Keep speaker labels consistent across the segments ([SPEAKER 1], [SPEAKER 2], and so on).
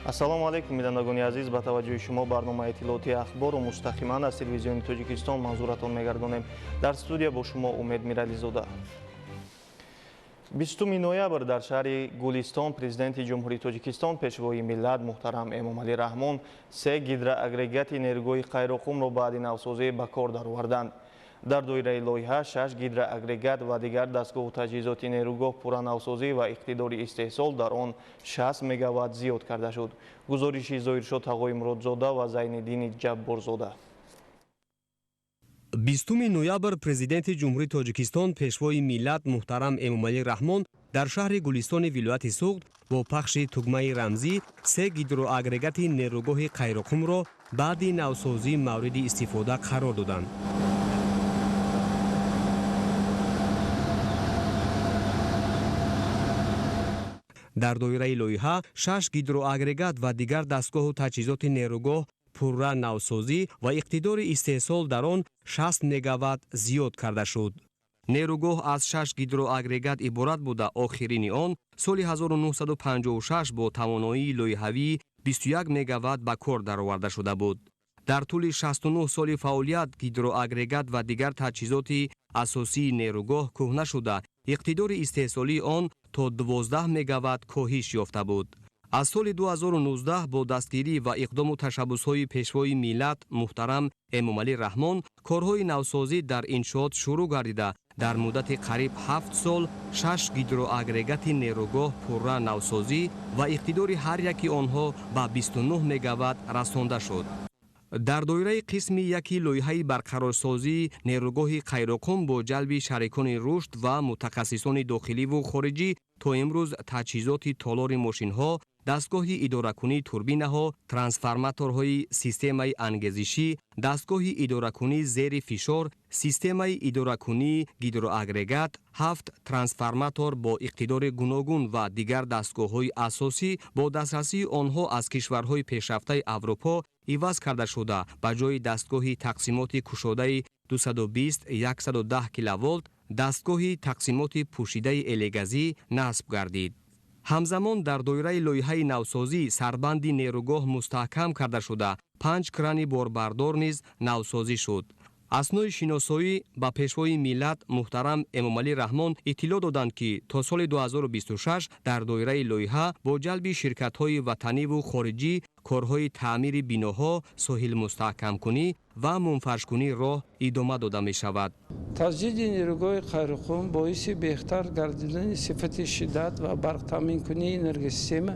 [SPEAKER 1] Ассалому алайкум, бинандагони азиз. Ба таваҷҷӯҳи шумо барномаи иттилоотии Ахборро мустақиман аз телевизиони Тоҷикистон манзуратон мегардонем. Дар студия бо шумо Умед Мирализода. 20 ноябр дар шаҳри Гулистон президенти Ҷумҳурии Тоҷикистон, пешвои миллат муҳтарам Эмомалӣ Раҳмон се гидроагрегати нерӯгоҳи Қайроқумро баъди навсозӣ ба кор дароварданд. Дар доираи лоиҳа шаш гидроагрегат ва дигар дастгоҳу таҷҳизоти нерӯгоҳ пурра навсозӣ ва иқтидори истеҳсол дар он 60 мегаватт зиёд карда шуд. Гузориши Зоҳиршо Тағои-Муродзода ва Зайниддини Ҷабборзода.
[SPEAKER 2] 20 ноябр президенти Ҷумҳурии Тоҷикистон, пешвои миллат муҳтарам Эмомалӣ Раҳмон дар шаҳри Гулистони вилояти Суғд бо пахши тугмаи рамзӣ се гидроагрегати нерӯгоҳи Қайроқумро баъди навсозӣ мавриди истифода қарор доданд. Дар доираи лоиҳа шаш гидроагрегат ва дигар дастгоҳу таҷҳизоти нерӯгоҳ пурра навсозӣ ва иқтидори истеҳсол дар он 60 мегаватт зиёд карда шуд. Нерӯгоҳ аз шаш гидроагрегат иборат буда, охирини он соли 1956 бо тавоноии лоиҳавии 21 мегаватт ба кор дароварда шуда буд. Дар тӯли 69 соли фаъолият гидроагрегат ва дигар таҷҳизоти асосии нерӯгоҳ кӯҳна шуда, иқтидори истеҳсолии он то 12 мегаватт коҳиш ёфта буд. Аз соли 2019 бо дастгирӣ ва иқдому ташаббусҳои пешвои миллат муҳтарам Эмомалӣ Раҳмон корҳои навсозӣ дар иншоот шурӯъ гардида, дар муддати қариб 7 сол шаш гидроагрегати нерӯгоҳ пурра навсозӣ ва иқтидори ҳар яки онҳо ба 29 мегаватт расонда шуд. Дар доираи қисми яки лоиҳаи барқарорсозии нерӯгоҳи Қайроқум бо ҷалби шарикони рушд ва мутахассисони дохиливу хориҷӣ то имрӯз таҷҳизоти толори мошинҳо, дастгоҳи идоракунии турбинаҳо, трансформаторҳои системаи ангезишӣ, дастгоҳи идоракунии зери фишор, системаи идоракунии гидроагрегат, ҳафт трансформатор бо иқтидори гуногун ва дигар дастгоҳҳои асосӣ бо дастрасии онҳо аз кишварҳои пешрафтаи Аврупо иваз карда шуда, ба ҷои дастгоҳи тақсимоти кушодаи 220 110 киловолт дастгоҳи тақсимоти пӯшидаи элегазӣ насб гардид. Ҳамзамон дар доираи лоиҳаи навсозӣ сарбанди нерӯгоҳ мустаҳкам карда шуда, панҷ крани борбардор низ навсозӣ шуд. Аснои шиносоӣ ба пешвои миллат муҳтарам Эмомалӣ Раҳмон иттилоъ доданд, ки то соли 2026 дар доираи лоиҳа бо ҷалби ширкатҳои ватаниву хориҷӣ корҳои таъмири биноҳо, соҳилмустаҳкамкунӣ ва мунфаршкунии роҳ идома дода мешавад.
[SPEAKER 3] Таҷдиди нерӯгоҳи Қайроқум боиси беҳтар гардидани сифати шиддат ва барқтаъминкунии энергосистема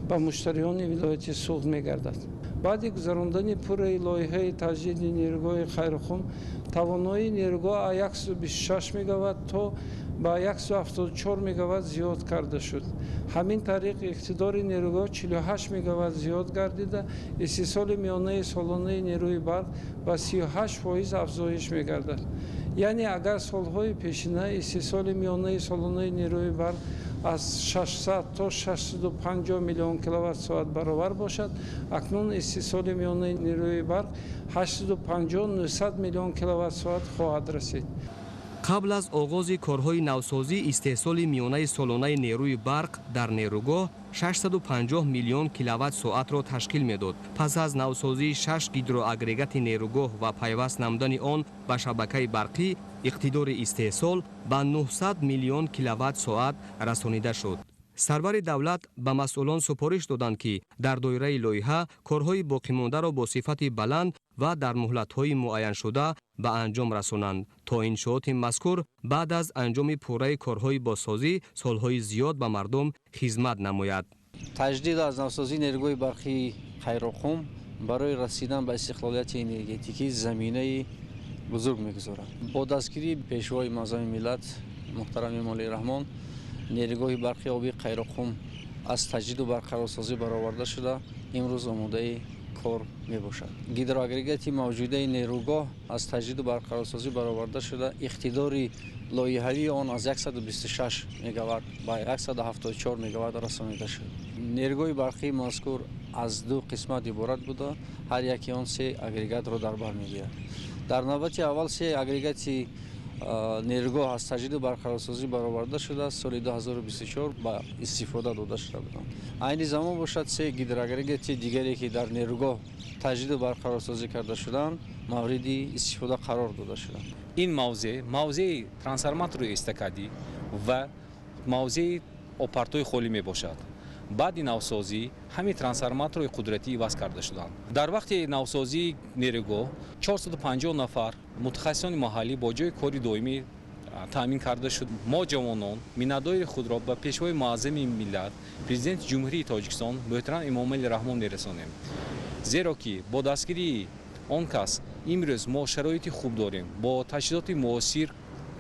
[SPEAKER 3] ба муштариёни вилояти Суғд мегардад. Баъди гузарондани пурраи лоиҳаи таҷдиди нерӯгоҳи Қайроқум тавоноии нерӯгоҳ аз 126 мегаватт то ба 174 мегаватт зиёд карда шуд. Ҳамин тариқ, иқтидори нерӯгоҳ 48 мегаватт зиёд гардида, истеҳсоли миёнаи солонаи нерӯи барқ ба 38% афзоиш мегардад. Яъне агар солҳои пешина истеҳсоли миёнаи солонаи нерӯи барқ аз 600 то 650 миллион киловатт-соат баробар бошад, акнун истеҳсоли миёнаи нерӯи барқ 850-900 миллион киловатт-соат хоҳад расид.
[SPEAKER 2] Қабл аз оғози корҳои навсозӣ истеҳсоли миёнаи солонаи нерӯи барқ дар нерӯгоҳ 650 миллион киловатт-соатро ташкил медод. Пас аз навсозии шаш гидроагрегати нерӯгоҳ ва пайваст намудани он ба шабакаи барқӣ иқтидори истеҳсол ба 900 миллион киловатт-соат расонида шуд. Сарвари давлат ба масъулон супориш доданд, ки дар доираи лоиҳа корҳои боқимондаро бо сифати баланд ва дар муҳлатҳои муайяншуда ба анҷом расонанд, то иншооти мазкур баъд аз анҷоми пурраи корҳои бозсозӣ солҳои зиёд ба мардум хизмат намояд.
[SPEAKER 4] Таҷдид аз навсозии нерӯгоҳи барқии Қайроқум барои расидан ба истиқлолияти энергетикӣ заминаи бузург мегузорад. Бо дастгирии пешвои муаззами миллат муҳтарам Эмомалӣ Раҳмон нерӯгоҳи барқи обии Қайроқум аз таҷдиду барқарорсозӣ бароварда шуда, имрӯз омодаи кор мебошад. Гидроагрегати мавҷудаи нерӯгоҳ аз таҷдиду барқарорсозӣ бароварда шуда, иқтидори лоиҳавии он аз 126 мегаватт ба 174 мегаватт расонида шуд. Нерӯгоҳи барқии мазкур аз ду қисмат иборат буда, ҳар яки он се агрегатро дар бар мегирад. Дар навбати аввал се агрегати Нерӯгоҳ аз таҷдиду барқарорсозӣ бароварда шудааст, соли 2024 ба истифода дода шуда буданд. Айни замон бошад, се гидроагрегати дигаре, ки дар нерӯгоҳ таҷдиду барқарорсозӣ карда шуданд, мавриди истифода қарор дода шуданд.
[SPEAKER 5] Ин мавзеъ мавзеи трансформатори эстакадӣ ва мавзеи обпартои холӣ мебошад. Баъди навсозӣ ҳамин трансформаторҳои қудратӣ иваз карда шуданд. Дар вақти навсозии нерӯгоҳ 450 нафар мутахассисони маҳаллӣ бо ҷойи кори доимӣ таъмин карда шуд. Мо, ҷавонон, миннатдории худро ба Пешвои муаззами миллат, Президенти Ҷумҳурии Тоҷикистон муҳтарам Эмомалӣ Раҳмон мерасонем, зеро ки бо дастгирии он кас имрӯз мо шароити хуб дорем, бо таҷҳизоти муосир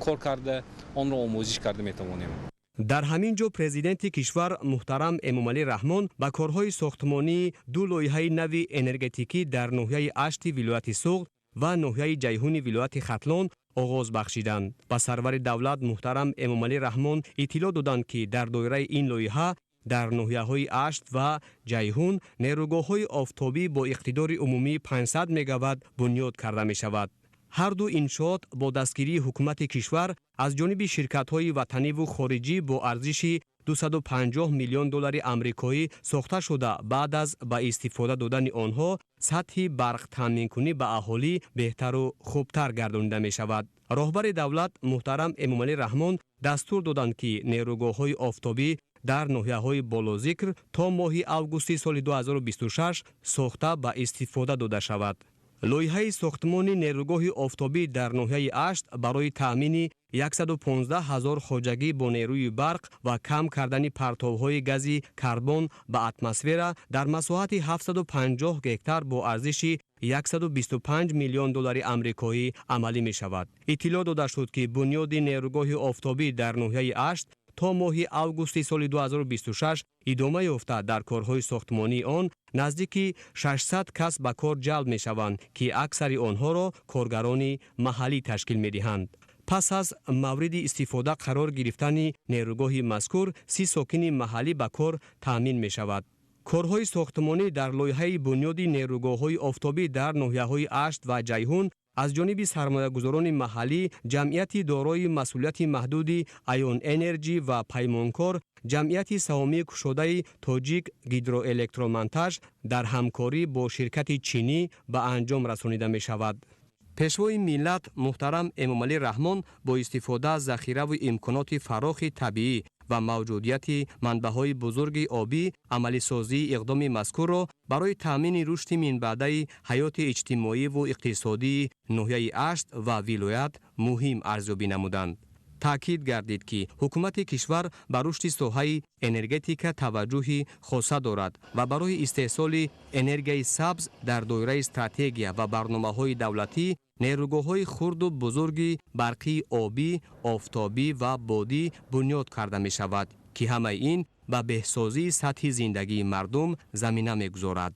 [SPEAKER 5] кор карда, онро омӯзиш карда метавонем.
[SPEAKER 2] Дар ҳамин ҷо Президенти кишвар муҳтарам Эмомалӣ Раҳмон ба корҳои сохтмонии ду лоиҳаи нави энергетикӣ дар ноҳияи Ашти вилояти Суғд ва ноҳияи Ҷайҳуни вилояти Хатлон оғоз бахшиданд. Ба сарвари давлат муҳтарам Эмомалӣ Раҳмон иттилоъ доданд, ки дар доираи ин лоиҳа дар ноҳияҳои Ашт ва Ҷайҳун нерӯгоҳҳои офтобӣ бо иқтидори умумии 500 мегаватт бунёд карда мешавад. Ҳар ду иншоот бо дастгирии ҳукумати кишвар аз ҷониби ширкатҳои ватаниву хориҷӣ бо арзиши 250 миллион доллари амрикоӣ сохта шуда, баъд аз ба истифода додани онҳо сатҳи барқтаъминкунӣ ба аҳолӣ беҳтару хубтар гардонида мешавад. Роҳбари давлат муҳтарам Эмомалӣ Раҳмон дастур доданд, ки нерӯгоҳҳои офтобӣ дар ноҳияҳои болозикр то моҳи августи соли 2026 сохта ба истифода дода шавад. Лоиҳаи сохтмони нерӯгоҳи офтобӣ дар ноҳияи Ашт барои таъмини 115 ҳазор хоҷагӣ бо нерӯи барқ ва кам кардани партовҳои гази карбон ба атмосфера дар масоҳати 750 гектар бо арзиши 125 миллион доллари амрикоӣ амалӣ мешавад. Иттилоъ дода шуд, ки бунёди нерӯгоҳи офтобӣ дар ноҳияи Ашт то моҳи августи соли 2026 идома ёфта, дар корҳои сохтмонии он наздики 600 кас ба кор ҷалб мешаванд, ки аксари онҳоро коргарони маҳаллӣ ташкил медиҳанд. Пас аз мавриди истифода қарор гирифтани нерӯгоҳи мазкур, 30 сокини маҳаллӣ ба кор таъмин мешавад. Корҳои сохтмонӣ дар лоиҳаи бунёди нерӯгоҳҳои офтобӣ дар ноҳияҳои Ашт ва Ҷайҳун аз ҷониби сармоягузорони маҳаллӣ, ҷамъияти дорои масъулияти маҳдуди Аён Энерҷи ва паймонкор, ҷамъияти саҳомии кушодаи Тоҷик Гидроэлектромонтаж дар ҳамкорӣ бо ширкати чинӣ ба анҷом расонида мешавад. Пешвои миллат муҳтарам Эмомалӣ Раҳмон бо истифода аз захираву имконоти фарохи табиӣ ва мавҷудияти манбаъҳои бузурги обӣ амалисозии иқдоми мазкурро барои таъмини рушди минбаъдаи ҳаёти иҷтимоиву иқтисодии ноҳияи Ашт ва вилоят муҳим арзёбӣ намуданд. Таъкид гардид, ки ҳукумати кишвар ба рушди соҳаи энергетика таваҷҷӯҳи хоса дорад ва барои истеҳсоли энергияи сабз дар доираи стратегия ва барномаҳои давлатӣ нерӯгоҳҳои хурду бузурги барқии обӣ, офтобӣ ва бодӣ бунёд карда мешавад, ки ҳамаи ин ба беҳсозии сатҳи зиндагии мардум замина мегузорад.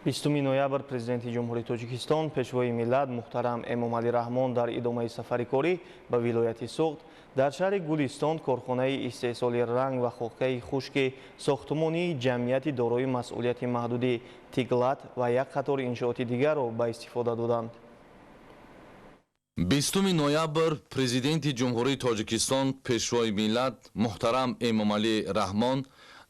[SPEAKER 1] 20 ноябр Президенти Ҷумҳурии Тоҷикистон, Пешвои миллат муҳтарам Эмомалӣ Раҳмон дар идомаи сафари корӣ ба вилояти Суғд дар шаҳри Гулистон корхонаи истеҳсоли ранг ва хокаи хушки сохтмонии ҷамъияти дорои масъулияти маҳдуди Тиглат ва як қатор иншооти дигарро ба истифода доданд.
[SPEAKER 6] 20 ноябр Президенти Ҷумҳурии Тоҷикистон, Пешвои миллат муҳтарам Эмомалӣ Раҳмон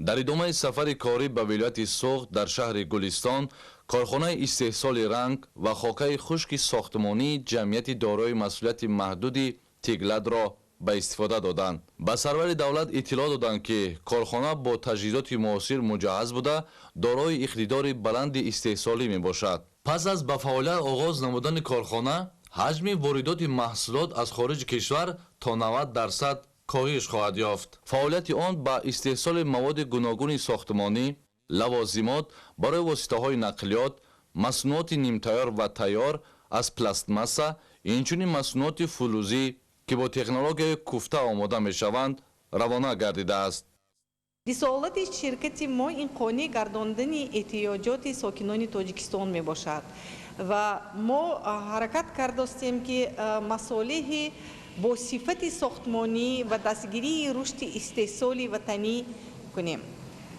[SPEAKER 6] дар идомаи сафари корӣ ба вилояти Суғд дар шаҳри Гулистон корхонаи истеҳсоли ранг ва хокаи хушки сохтмонии ҷамъияти дорои масъулияти маҳдуди Тиглатро ба истифода доданд. Ба сарвари давлат иттилоъ доданд, ки корхона бо таҷҳизоти муосир муҷаҳҳаз буда, дорои иқтидори баланди истеҳсолӣ мебошад. Пас аз ба фаъолият оғоз намудани корхона, ҳаҷми воридоти маҳсулот аз хориҷи кишвар то 90% коҳиш хоҳад ёфт. Фаъолияти он ба истеҳсоли маводи гуногуни сохтмонӣ, лавозимот барои воситаҳои нақлиёт, маснуоти нимтайёр ва тайёр аз пластмасса, инчунин маснуоти фулузӣ, ки бо технологияи куфта омода мешаванд, равона гардидааст.
[SPEAKER 7] Рисолати ширкати мо ин қонеъ гардондани эҳтиёҷоти сокинони Тоҷикистон мебошад ва мо ҳаракат кардостем, ки масолеҳи бо сифати сохтмонӣ ва дастгирии рушди истеҳсоли ватанӣ кунем.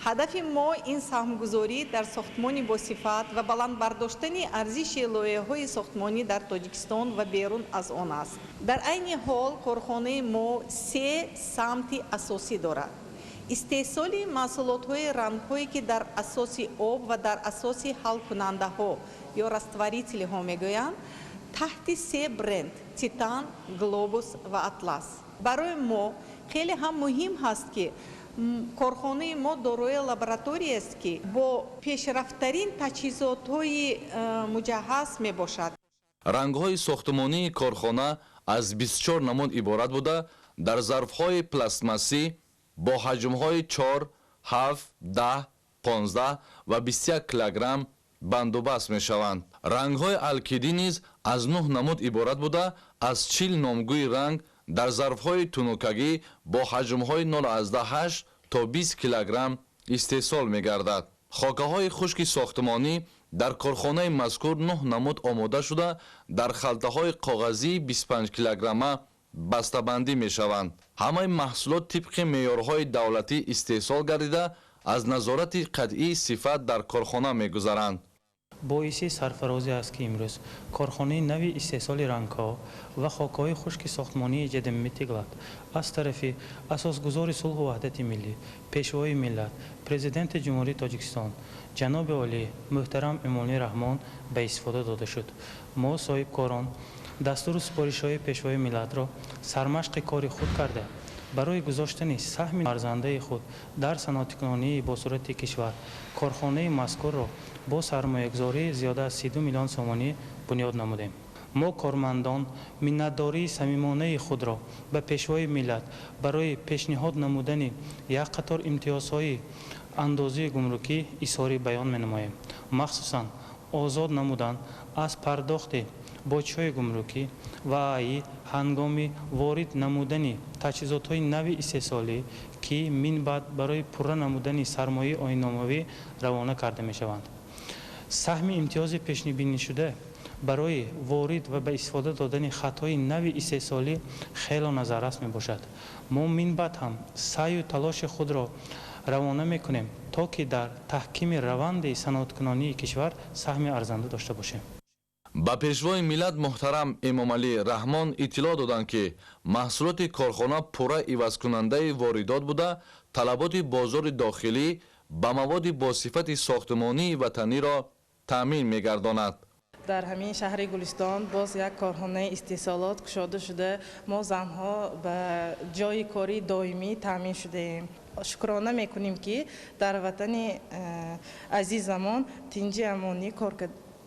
[SPEAKER 7] Ҳадафи мо ин саҳмгузорӣ дар сохтмони босифат ва баланд бардоштани арзиши лоиҳаҳои сохтмонӣ дар Тоҷикистон ва берун аз он аст. Дар айни ҳол корхонаи мо се самти асосӣ дорад. Истеҳсоли маҳсулотҳои рангҳое, ки дар асоси об ва дар асоси ҳалкунандаҳо ё растворителиҳо мегӯянд, таҳти се бренд: Титан, Глобус ва Атлас. Барои мо хеле ҳам муҳим ҳаст, ки корхонаи мо дорои лабораторияест, ки бо пешрафттарин таҷҳизотҳои муҷаҳҳаз мебошад.
[SPEAKER 6] Рангҳои сохтмонии корхона аз 24 намуд иборат буда, дар зарфҳои пластмассӣ бо ҳаҷмҳои 4, 7, 10, 15 ва 21 килограмм бандубаст мешаванд. Рангҳои алкидӣ низ аз 9 намуд иборат буда, аз 40 номгӯи ранг дар зарфҳои тунукагӣ бо ҳаҷмҳои 0,8 то 20 килограмм истеҳсол мегардад. Хокаҳои хушки сохтмонӣ дар корхонаи мазкур 9 намуд омода шуда, дар халтаҳои коғазии 25 килограмма бастабандӣ мешаванд. Ҳамаи маҳсулот тибқи меъёрҳои давлатӣ истеҳсол гардида, аз назорати қатъии сифат дар корхона мегузаранд.
[SPEAKER 8] Боиси сарфарозӣ аст, ки имрӯз корхонаи нави истеҳсоли рангҳо ва хокҳои хушки сохтмонии ҶДМ Тиглат аз тарафи асосгузори сулҳу ваҳдати миллӣ, Пешвои миллат, Президенти Ҷумҳурии Тоҷикистон ҷаноби олӣ муҳтарам Эмомалӣ Раҳмон ба истифода дода шуд. Мо, соҳибкорон, дастуру супоришҳои Пешвои миллатро сармашқи кори худ карда, барои гузоштани саҳми арзандаи худ дар саноатикунонии босуръати кишвар корхонаи мазкурро бо сармоягузории зиёда аз 32 миллион сомонӣ бунёд намудем. Мо, кормандон, миннатдории самимонаи худро ба Пешвои миллат барои пешниҳод намудани як қатор имтиёзҳои андозии гумрукӣ изҳорӣ баён менамоем, махсусан озод намудан аз пардохти боҷҳои гумрукӣ ва АИ ҳангоми ворид намудани таҷҳизотҳои нави истеҳсолӣ, ки минбаъд барои пурра намудани сармояи оинномавӣ равона карда мешаванд. Саҳми имтиёзи пешбинишуда барои ворид ва ба истифода додани хатҳои нави истеҳсолӣ хело назаррас мебошад. Мо минбаъд ҳам саъю талоши худро равона мекунем, то ки дар таҳкими раванди саноаткунонии кишвар саҳми арзанда дошта бошем.
[SPEAKER 6] Ба Пешвои миллат муҳтарам Эмомалӣ Раҳмон иттилоъ доданд, ки маҳсулоти корхона пурра ивазкунандаи воридот буда, талаботи бозори дохилӣ ба маводи босифати сохтмонии ватаниро таъмин мегардонад.
[SPEAKER 9] Дар ҳамин шаҳри Гулистон боз як корхонаи истеҳсолот кушода шуда, мо, занҳо, ба ҷойи кори доимӣ таъмин шудаем. Шукрона мекунем, ки дар ватани азизамон тинҷи амонӣ кор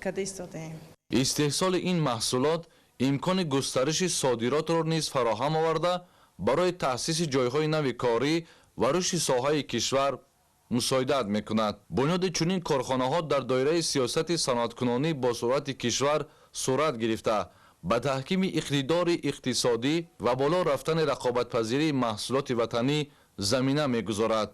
[SPEAKER 9] карда истодаем.
[SPEAKER 6] Истеҳсоли ин маҳсулот имкони густариши содиротро низ фароҳам оварда, барои таъсиси ҷойҳои нави корӣ ва рушди соҳаи кишвар мусоидат мекунад. Бунёди чунин корхонаҳо дар доираи сиёсати саноаткунонӣ босуръати кишвар сурат гирифта, ба таҳкими иқтидори иқтисодӣ ва боло рафтани рақобатпазирии маҳсулоти ватанӣ замина мегузорад.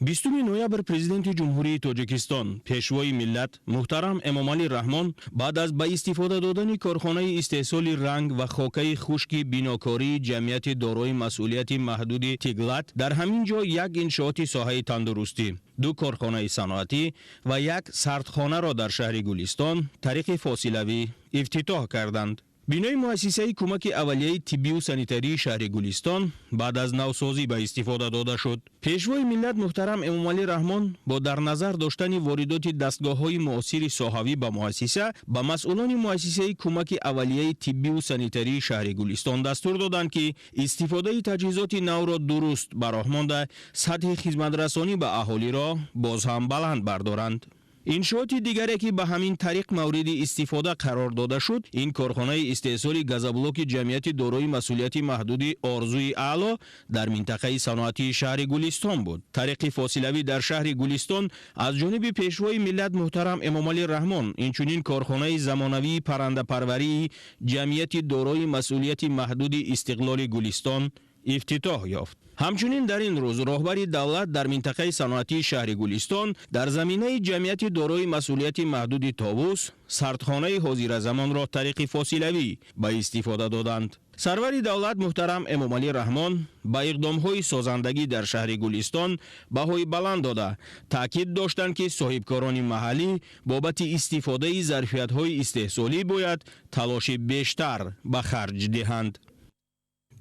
[SPEAKER 10] 20 ноябр Президенти Ҷумҳурии Тоҷикистон, Пешвои миллат муҳтарам Эмомалӣ Раҳмон баъд аз ба истифода додани корхонаи истеҳсоли ранг ва хокаи хушки бинокории ҷамъияти дорои масъулияти маҳдуди Тиглат дар ҳамин ҷо як иншооти соҳаи тандурустӣ, ду корхонаи саноатӣ ва як сардхонаро дар шаҳри Гулистон тариқи фосилавӣ ифтитоҳ карданд. Бинои муассисаи кӯмаки аввалияи тиббию санитарии шаҳри Гулистон баъд аз навсозӣ ба истифода дода шуд. Пешвои миллат муҳтарам Эмомалӣ Раҳмон бо дар назар доштани воридоти дастгоҳҳои муосири соҳавӣ ба муассиса ба масъулони муассисаи кӯмаки аввалияи тиббию санитарии шаҳри Гулистон дастур доданд, ки истифодаи таҷҳизоти навро дуруст ба роҳ монда, сатҳи хизматрасонӣ ба аҳолиро боз ҳам баланд бардоранд. Иншооти дигаре, ки ба ҳамин тариқ мавриди истифода қарор дода шуд, ин корхонаи истеҳсоли газоблоки ҷамъияти дорои масъулияти маҳдуди Орзуи Аъло дар минтақаи саноатии шаҳри Гулистон буд. Тариқи фосилавӣ дар шаҳри Гулистон аз ҷониби Пешвои миллат муҳтарам Эмомалӣ Раҳмон инчунин корхонаи замонавии паррандапарварии ҷамъияти дорои масъулияти маҳдуди Истиқлоли Гулистон ифтитоҳ ёфт. Ҳамчунин дар ин рӯз роҳбари давлат дар минтақаи саноатии шаҳри Гулистон дар заминаи ҷамъияти дорои масъулияти маҳдуди Товус сардхонаи ҳозиразамонро тариқи фосилавӣ ба истифода доданд. Сарвари давлат муҳтарам Эмомалӣ Раҳмон ба иқдомҳои созандагӣ дар шаҳри Гулистон баҳои баланд дода, таъкид доштанд, ки соҳибкорони маҳаллӣ бобати истифодаи зарфиятҳои истеҳсолӣ бояд талоши бештар ба харҷ диҳанд.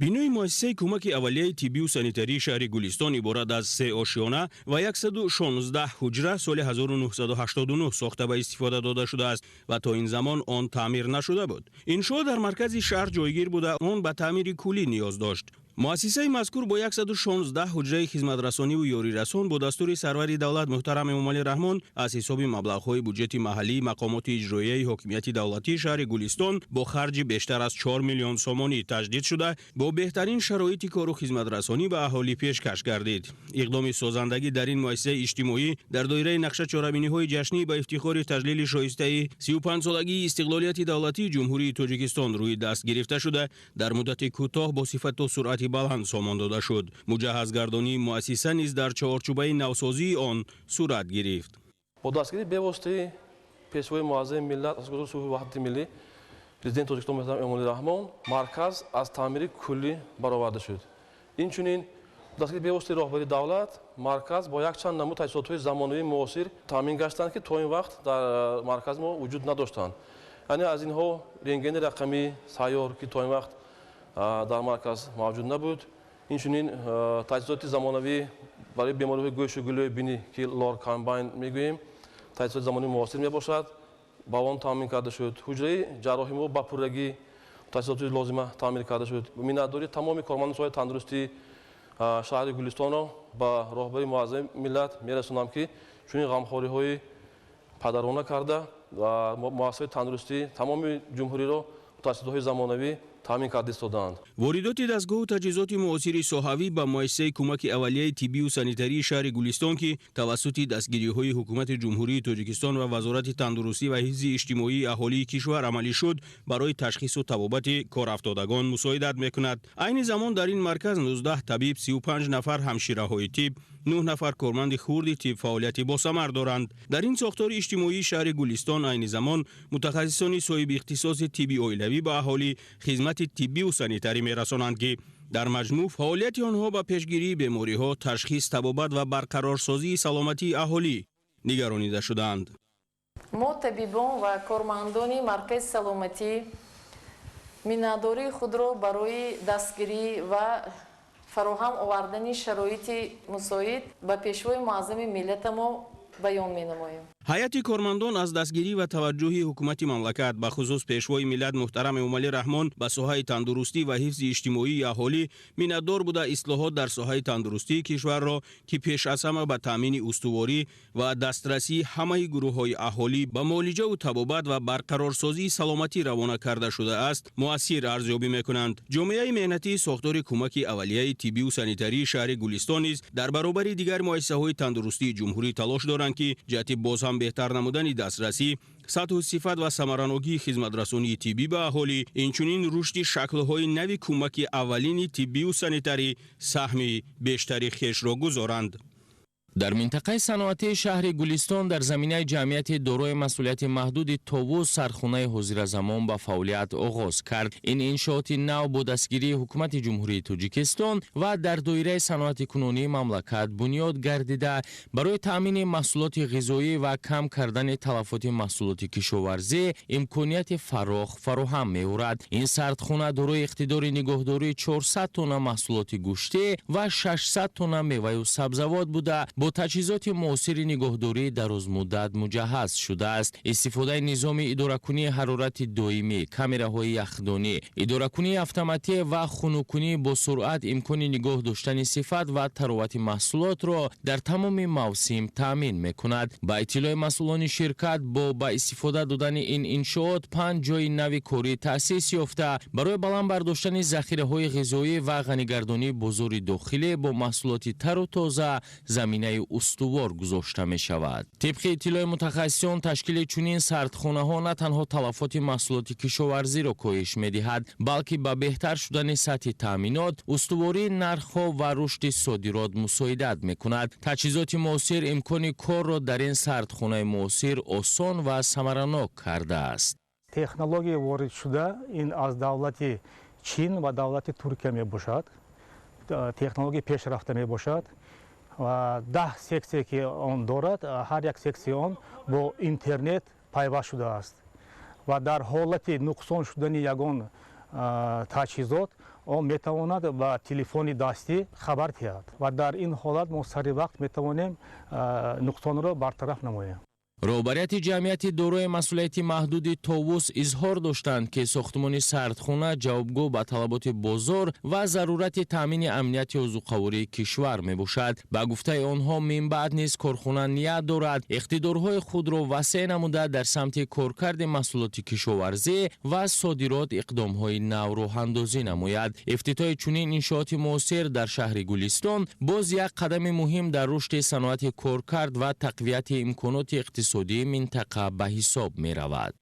[SPEAKER 10] Бинои муассисаи кӯмаки аввалияи тиббию санитарии шаҳри Гулистон иборат аз се ошёна ва 116 ҳуҷра соли 1989 сохта ба истифода дода шудааст ва то ин замон он таъмир нашуда буд. Иншоот дар маркази шаҳр ҷойгир буда, он ба таъмири куллӣ ниёз дошт. Муассисаи мазкур бо 116 ҳуҷраи хизматрасониву ёрирасон бо дастури сарвари давлат муҳтарам Эмомалӣ Раҳмон аз ҳисоби маблағҳои буҷети маҳаллии мақомоти иҷроияи ҳокимияти давлатии шаҳри Гулистон бо харҷи бештар аз 4 миллион сомонӣ таҷдид шуда, бо беҳтарин шароити кору хизматрасонӣ ба аҳолӣ пешкаш гардид. Иқдоми созандагӣ дар ин муассисаи иҷтимоӣ дар доираи нақша чорабиниҳои ҷашнӣ ба ифтихори таҷлили шоистаи 35-солагии истиқлолияти давлатии Ҷумҳурии Тоҷикистон рӯи даст гирифта шуда, дар муддати кӯтоҳ бо сифату суръати баланд сомон дода шуд. Муҷаҳҳазгардонии муассиса низ дар чорчӯбаи навсозии он сурат гирифт.
[SPEAKER 11] Бо дастгирии бевоситаи Пешвои муаззами миллат, Асосгузори сулҳу ваҳдати миллӣ, Президенти Тоҷикистон муҳтарам Эмомалӣ Раҳмон марказ аз таъмири куллӣ бароварда шуд. Инчунин дастгирии бевоситаи роҳбари давлат марказ бо якчанд намуд таҷҳизотҳои замонавии муосир таъмин гаштанд, ки то ин вақт дар маркази мо вуҷуд надоштанд. Яъне аз инҳо рентгени рақамии сайёр, ки то ин вақт дар марказ мавҷуд набуд. Инчунин таҷҳизоти замонавӣ барои бемориҳои гӯшу гулӯи бинӣ, ки лор комбайн мегӯем, таҷҳизоти замонавии муосир мебошад, ба он таъмин карда шуд. Ҳуҷраи ҷарроҳи мо ба пуррагӣ таҷҳизоти лозима таъмин карда шуд. Миннатдории тамоми кормандони соҳаи тандурустии шаҳри Гулистонро ба роҳбари муаззами миллат мерасонам, ки чунин ғамхориҳои падарона карда ва муассисаи тандурустии тамоми ҷумҳуриро таҷҳизотҳои замонавӣ таъмин карда истодаанд.
[SPEAKER 10] Воридоти дастгоҳу таҷҳизоти муосири соҳавӣ ба муассисаи кӯмаки аввалияи тиббию санитарии шаҳри Гулистон, ки тавассути дастгириҳои Ҳукумати Ҷумҳурии Тоҷикистон ва Вазорати тандурустӣ ва ҳифзи иҷтимоии аҳолии кишвар амалӣ шуд, барои ташхису табобати корафтодагон мусоидат мекунад. Айни замон дар ин марказ 19 табиб, 35 нафар ҳамшираҳои тиб, 9 нафар корманди хурди тиб фаъолияти босамар доранд. Дар ин сохтори иҷтимоии шаҳри Гулистон айни замон мутахассисони соҳиби ихтисоси тибби оилавӣ ба аҳолӣ хизмати тиббиву санитарӣ мерасонанд, ки дар маҷмӯъ фаъолияти онҳо ба пешгирии бемориҳо, ташхис, табобат ва барқарорсозии саломатии аҳолӣ нигаронида шудаанд.
[SPEAKER 12] Мо, табибон ва кормандони маркази саломатӣ, миннатдории худро барои дастгирӣ ва фароҳам овардани шароити мусоид ба Пешвои муаззами миллатамо баён менамоем.
[SPEAKER 10] Ҳайати кормандон аз дастгирӣ ва таваҷҷӯҳи ҳукумати мамлакат, бахусус Пешвои миллат муҳтарам Эмомалӣ Раҳмон, ба соҳаи тандурустӣ ва ҳифзи иҷтимоии аҳолӣ миннатдор буда, ислоҳот дар соҳаи тандурустии кишварро, ки пеш аз ҳама ба таъмини устуворӣ ва дастрасии ҳамаи гурӯҳҳои аҳолӣ ба муолиҷаву табобат ва барқарорсозии саломатӣ равона карда шудааст, муассир арзёбӣ мекунанд. Ҷомеаи меҳнатии сохтори кӯмаки аввалияи тиббиву санитарии шаҳри Гулистон низ дар баробари дигар муассисаҳои тандурустии ҷумҳурӣ талош доранд, ки ҷиҳати боз ҳам беҳтар намудани дастрасӣ, сатҳу сифат ва самаранокии хизматрасонии тиббӣ ба аҳолӣ, инчунин рушди шаклҳои нави кӯмаки аввалини тиббиву санитарӣ саҳми бештари хешро гузоранд.
[SPEAKER 13] Дар минтақаи саноатии шаҳри Гулистон дар заминаи ҷамъияти дорои масъулияти маҳдуди Товус сардхонаи ҳозиразамон ба фаъолият оғоз кард. Ин иншооти нав бо дастгирии Ҳукумати Ҷумҳурии Тоҷикистон ва дар доираи саноати кунунии мамлакат бунёд гардида, барои таъмини маҳсулоти ғизоӣ ва кам кардани талафоти маҳсулоти кишоварзӣ имконияти фарох фароҳам меорад. Ин сардхона дорои иқтидори нигоҳдории 400 тонна маҳсулоти гӯштӣ ва 600 тонна меваю сабзавот буда, бо таҷҳизоти муосири нигоҳдории дарозмуддат муҷаҳҳаз шудааст. Истифодаи низоми идоракунии ҳарорати доимӣ, камераҳои яхдонӣ, идоракунии автоматӣ ва хунуккунӣ бо суръат имкони нигоҳ доштани сифат ва таровати маҳсулотро дар тамоми мавсим таъмин мекунад. Ба иттилои масъулони ширкат, бо ба истифода додани ин иншоот панҷ ҷойи нави корӣ таъсис ёфта, барои баланд бардоштани захираҳои ғизоӣ ва ғанигардонии бозори дохилӣ бо маҳсулоти тару тоза заминаи устувор гузошта мешавад. Тибқи иттилои мутахассисон, ташкили чунин сардхонаҳо на танҳо талафоти маҳсулоти кишоварзиро коҳиш медиҳад, балки ба беҳтар шудани сатҳи таъминот, устувории нархҳо ва рушди содирот мусоидат мекунад. Таҷҳизоти муосир имкони корро дар ин сардхонаи муосир осон ва самаранок кардааст.
[SPEAKER 14] Технология воридшуда ин аз давлати Чин ва давлати Туркия мебошад, технологияи пешрафта мебошад ва 10 сексия ки он дорад, ҳар як сексияи он бо интернет пайваст шудааст ва дар ҳолати нуқсон шудани ягон таҷҳизот он метавонад ба телефони дастӣ хабар диҳад ва дар ин ҳолат мо сари вақт метавонем нуқсонро бартараф намоем.
[SPEAKER 13] Роҳбарияти ҷамъияти дорои масъулияти маҳдуди Товус изҳор доштанд, ки сохтмони сардхона ҷавобгӯ ба талаботи бозор ва зарурати таъмини амнияти озуқавории кишвар мебошад. Ба гуфтаи онҳо, минбаъд низ корхона ният дорад иқтидорҳои худро васеъ намуда дар самти коркарди маҳсулоти кишоварзӣ ва содирот иқдомҳои нав роҳандозӣ намояд. Ифтитоҳи чунин иншооти муосир дар шаҳри Гулистон боз як қадами муҳим дар рушди саноати коркард ва тақвияти имконоти иқтисодии минтақа ба ҳисоб меравад.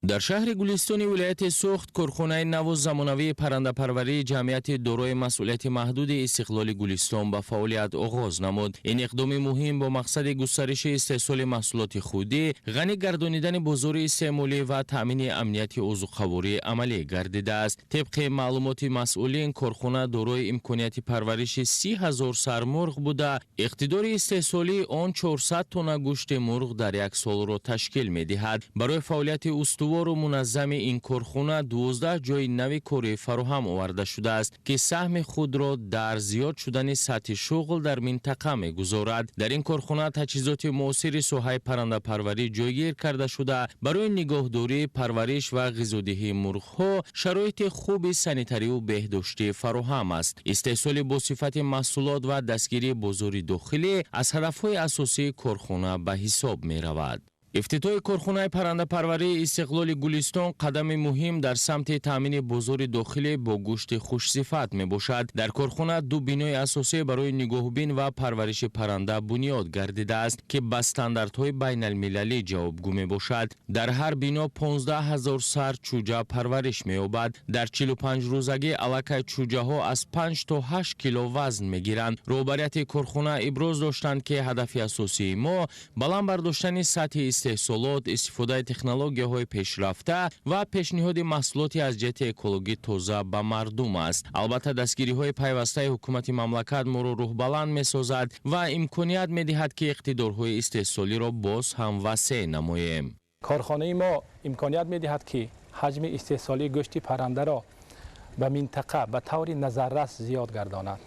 [SPEAKER 13] Дар шаҳри Гулистони вилояти Суғд корхонаи наву замонавии паррандапарварии ҷамъияти дорои масъулияти маҳдуди Истиқлоли Гулистон ба фаъолият оғоз намуд. Ин иқдоми муҳим бо мақсади густариши истеҳсоли маҳсулоти худӣ, ғанӣ гардонидани бозори истеъмолӣ ва таъмини амнияти озуқаворӣ амалӣ гардидааст. Тибқи маълумоти масъулин, корхона дорои имконияти парвариши 30 000 сар мурғ буда, иқтидори истеҳсолии он 400 тонна гӯшти мурғ дар як солро ташкил медиҳад. Барои фаъолияти устувору муназзами ин корхона 12 ҷойи нави корӣ фароҳам оварда шудааст, ки саҳми худро дар зиёд шудани сатҳи шуғл дар минтақа мегузорад. Дар ин корхона таҷҳизоти муосири соҳаи паррандапарварӣ ҷойгир карда шуда, барои нигоҳдорӣ, парвариш ва ғизодиҳии мурғҳо шароити хуби санитариву беҳдоштӣ фароҳам аст. Истеҳсоли босифати маҳсулот ва дастгирии бозори дохилӣ аз ҳадафҳои асосии корхона ба ҳисоб меравад. Ифтитоҳи корхонаи паррандапарварии Истиқлоли Гулистон қадами муҳим дар самти таъмини бозори дохилӣ бо гӯшти хушсифат мебошад. Дар корхона ду бинои асосӣ барои нигоҳубин ва парвариши парранда бунёд гардидааст, ки ба стандартҳои байналмилалӣ ҷавобгӯ мебошад. Дар ҳар бино 15 000 сар чӯҷа парвариш меёбад. Дар 45 рӯзагӣ аллакай чӯҷаҳо аз 5 то 8 кило вазн мегиранд. Роҳбарияти корхона иброз доштанд, ки ҳадафи асосии мо баланд бардоштани сатҳи истеҳсолот, истифодаи технологияҳои пешрафта ва пешниҳоди маҳсулоти аз ҷиҳати экологӣ тоза ба мардум аст. Албатта, дастгириҳои пайвастаи ҳукумати мамлакат моро рӯҳбаланд месозад ва имконият медиҳад, ки иқтидорҳои истеҳсолиро боз ҳам васеъ намоем.
[SPEAKER 15] Корхонаи мо имконият медиҳад, ки ҳаҷми истеҳсолии гӯшти паррандаро ба минтақа ба таври назаррас зиёд гардонад,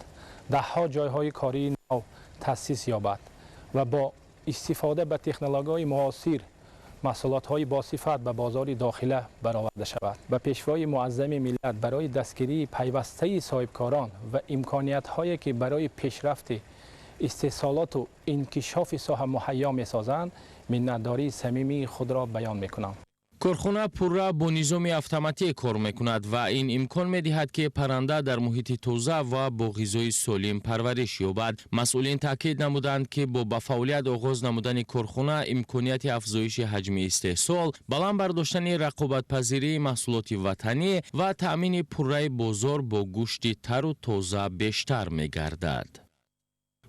[SPEAKER 15] даҳҳо ҷойҳои кории нав таъсис ёбад ва бо истифода ба технологияҳои муосир маҳсулотҳои босифат ба бозори дохила бароварда шавад. Ба пешвои муаззами миллат барои дастгирии пайвастаи соҳибкорон ва имкониятҳое ки барои пешрафти истеҳсолоту инкишофи соҳа муҳайё месозанд, миннатдории самимии худро баён мекунам.
[SPEAKER 13] Корхона пурра бо низоми автоматӣ кор мекунад ва ин имкон медиҳад, ки парранда дар муҳити тоза ва бо ғизои солим парвариш ёбад. Масъулин таъкид намуданд, ки бо ба фаъолият оғоз намудани корхона имконияти афзоиши ҳаҷми истеҳсол, баланд бардоштани рақобатпазирии маҳсулоти ватанӣ ва таъмини пурраи бозор бо гӯшти тару тоза бештар мегардад.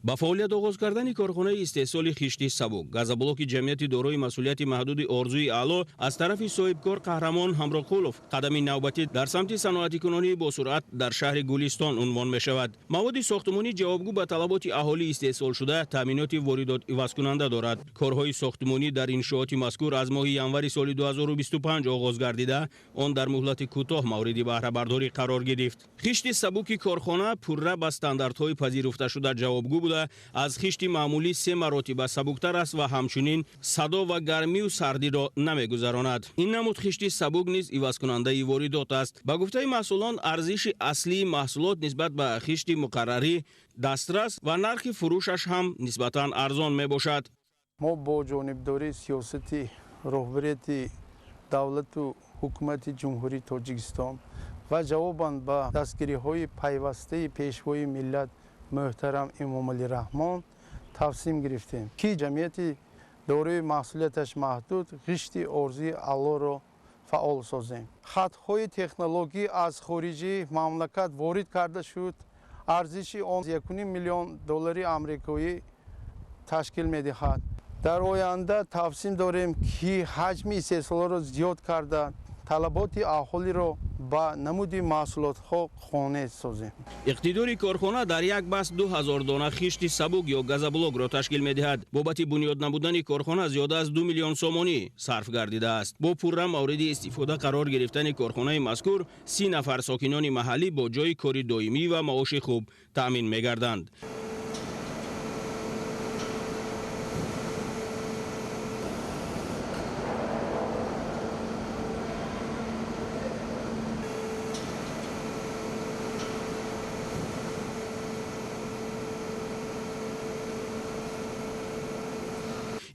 [SPEAKER 10] Ба фаъолият оғоз кардани корхонаи истеҳсоли хишти сабук газоблоки ҷамъияти дорои масъулияти маҳдуди Орзуи Аъло аз тарафи соҳибкор Қаҳрамон Ҳамроқулов қадами навбатӣ дар самти саноатикунонӣ бо суръат дар шаҳри Гулистон унвон мешавад. Маводи сохтмонӣ ҷавобгӯ ба талаботи аҳолӣ истеҳсолшуда таъминоти воридот ивазкунанда дорад. Корҳои сохтмонӣ дар иншооти мазкур аз моҳи январи соли 2025 оғоз гардида, он дар муҳлати кӯтоҳ мавриди баҳрабардорӣ қарор гирифт. Хишти сабуки корхона пурра ба стандартҳои пазируфташуда ҷавобгӯ буда, аз хишти маъмулӣ 3 маротиба сабуктар аст ва ҳамчунин садо ва гармию сардиро намегузаронад. Ин намуд хишти сабук низ ивазкунандаи воридот аст. Ба гуфтаи масъулон, арзиши аслии маҳсулот нисбат ба хишти муқаррарӣ дастрас ва нархи фурӯшаш ҳам нисбатан арзон мебошад.
[SPEAKER 3] Мо бо ҷонибдории сиёсати роҳбарияти давлату ҳукумати Ҷумҳурии Тоҷикистон ва ҷавобан ба дастгириҳои пайвастаи пешвои миллат муҳтарам Эмомалӣ Раҳмон тавсим гирифтем, ки ҷамъияти дорои маҳсулияташ маҳдуд ғишти Орзуи Аълоро фаъол созем. Хатҳои технологӣ аз хориҷи мамлакат ворид карда шуд. Арзиши он 1,5 миллион доллари амрикоӣ ташкил медиҳад. Дар оянда тавсим дорем, ки ҳаҷми истеҳсолотро зиёд карда,
[SPEAKER 16] Талаботи аҳолиро ба намуди маҳсулотҳо қонеъ созем.
[SPEAKER 10] Иқтидори корхона дар як баст 2000 дона хишти сабук ё газоблокро ташкил медиҳад. Бобати бунёд намудани корхона зиёда аз 2 миллион сомонӣ сарф гардидааст. Бо пурра мавриди истифода қарор гирифтани корхонаи мазкур 30 нафар сокинони маҳаллӣ бо ҷойи кори доимӣ ва маоши хуб таъмин мегарданд.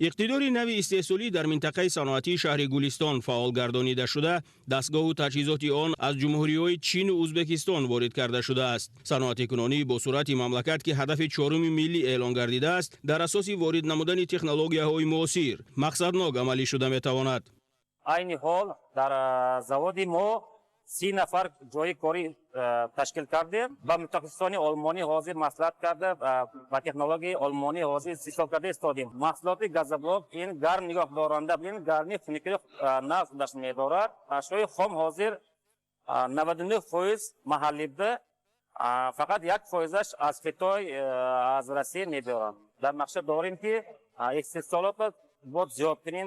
[SPEAKER 10] Иқтидори нави истеҳсолӣ дар минтақаи саноатии шаҳри Гулистон фаъол гардонида шуда, дастгоҳу таҷҳизоти он аз ҷумҳуриҳои Чину Ӯзбекистон ворид карда шудааст. Саноатикунонии бо суръати мамлакат, ки ҳадафи чоруми миллӣ эълон гардидааст, дар асоси ворид намудани технологияҳои муосир мақсаднок амалӣ шуда метавонад.
[SPEAKER 17] Айни ҳол дар заводи мо 30 нафар ҷойи корӣ ташкил кардем. Ба мутахассисони олмонӣ ҳозир маслиҳат карда, ба технологияи олмонӣ ҳозир истеҳсол карда истодем. Маҳсулоти газоблок ин гарм нигоҳдоранда, ин гармӣ хунукиро нағз дашт медорад. Ашёи хом ҳозир 99% маҳаллӣ буда, фақат 1%-аш аз Хитой, аз Россия мебиёранд. Дар нақша дорем, ки истеҳсолотро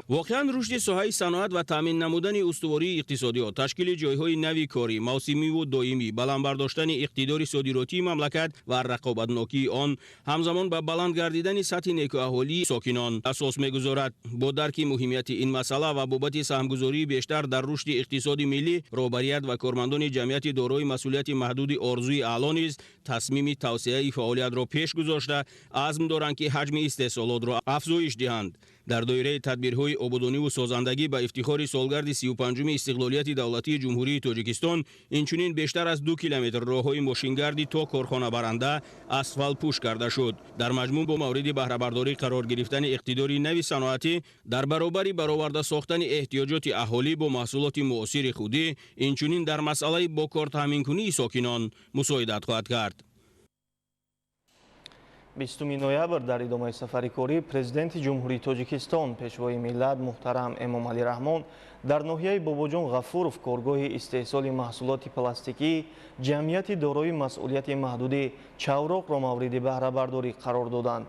[SPEAKER 10] Воқеан рушди соҳаи саноат ва таъмин намудани устувории иқтисодиёт, ташкили ҷойҳои нави корӣ, мавсимиву доимӣ, баланд бардоштани иқтидори содиротии мамлакат ва рақобатнокии он, ҳамзамон ба баланд гардидани сатҳи некӯаҳолии сокинон асос мегузорад. Бо дарки муҳимияти ин масъала ва бобати саҳмгузории бештар дар рушди иқтисоди миллӣ, роҳбарият ва кормандони ҷамъияти дорои масъулияти маҳдуди Орзуи Аъло низ тасмими тавсеаи фаъолиятро пеш гузошта, азм доранд, ки ҳаҷми истеҳсолотро афзоиш диҳанд. Дар доираи тадбирҳои ободониву созандагӣ ба ифтихори солгарди 35-уми истиқлолияти давлатии Ҷумҳурии Тоҷикистон инчунин бештар аз 2 километр роҳҳои мошингарди то корхонабаранда асфалтпӯш карда шуд. Дар маҷмӯъ бо мавриди баҳрабардорӣ қарор гирифтани иқтидори нави саноатӣ дар баробари бароварда сохтани эҳтиёҷоти аҳолӣ бо маҳсулоти муосири худӣ, инчунин дар масъалаи бо кор таъминкунии сокинон мусоидат хоҳад кард.
[SPEAKER 1] 20 ноябр дар идомаи сафари корӣ Президенти Ҷумҳурии Тоҷикистон, Пешвои миллат муҳтарам Эмомалӣ Раҳмон дар ноҳияи Бобоҷон Ғафуров коргоҳи истеҳсоли маҳсулоти пластикӣ ҷамъияти дорои масъулияти маҳдуди Чавроқро мавриди баҳрабардорӣ қарор доданд.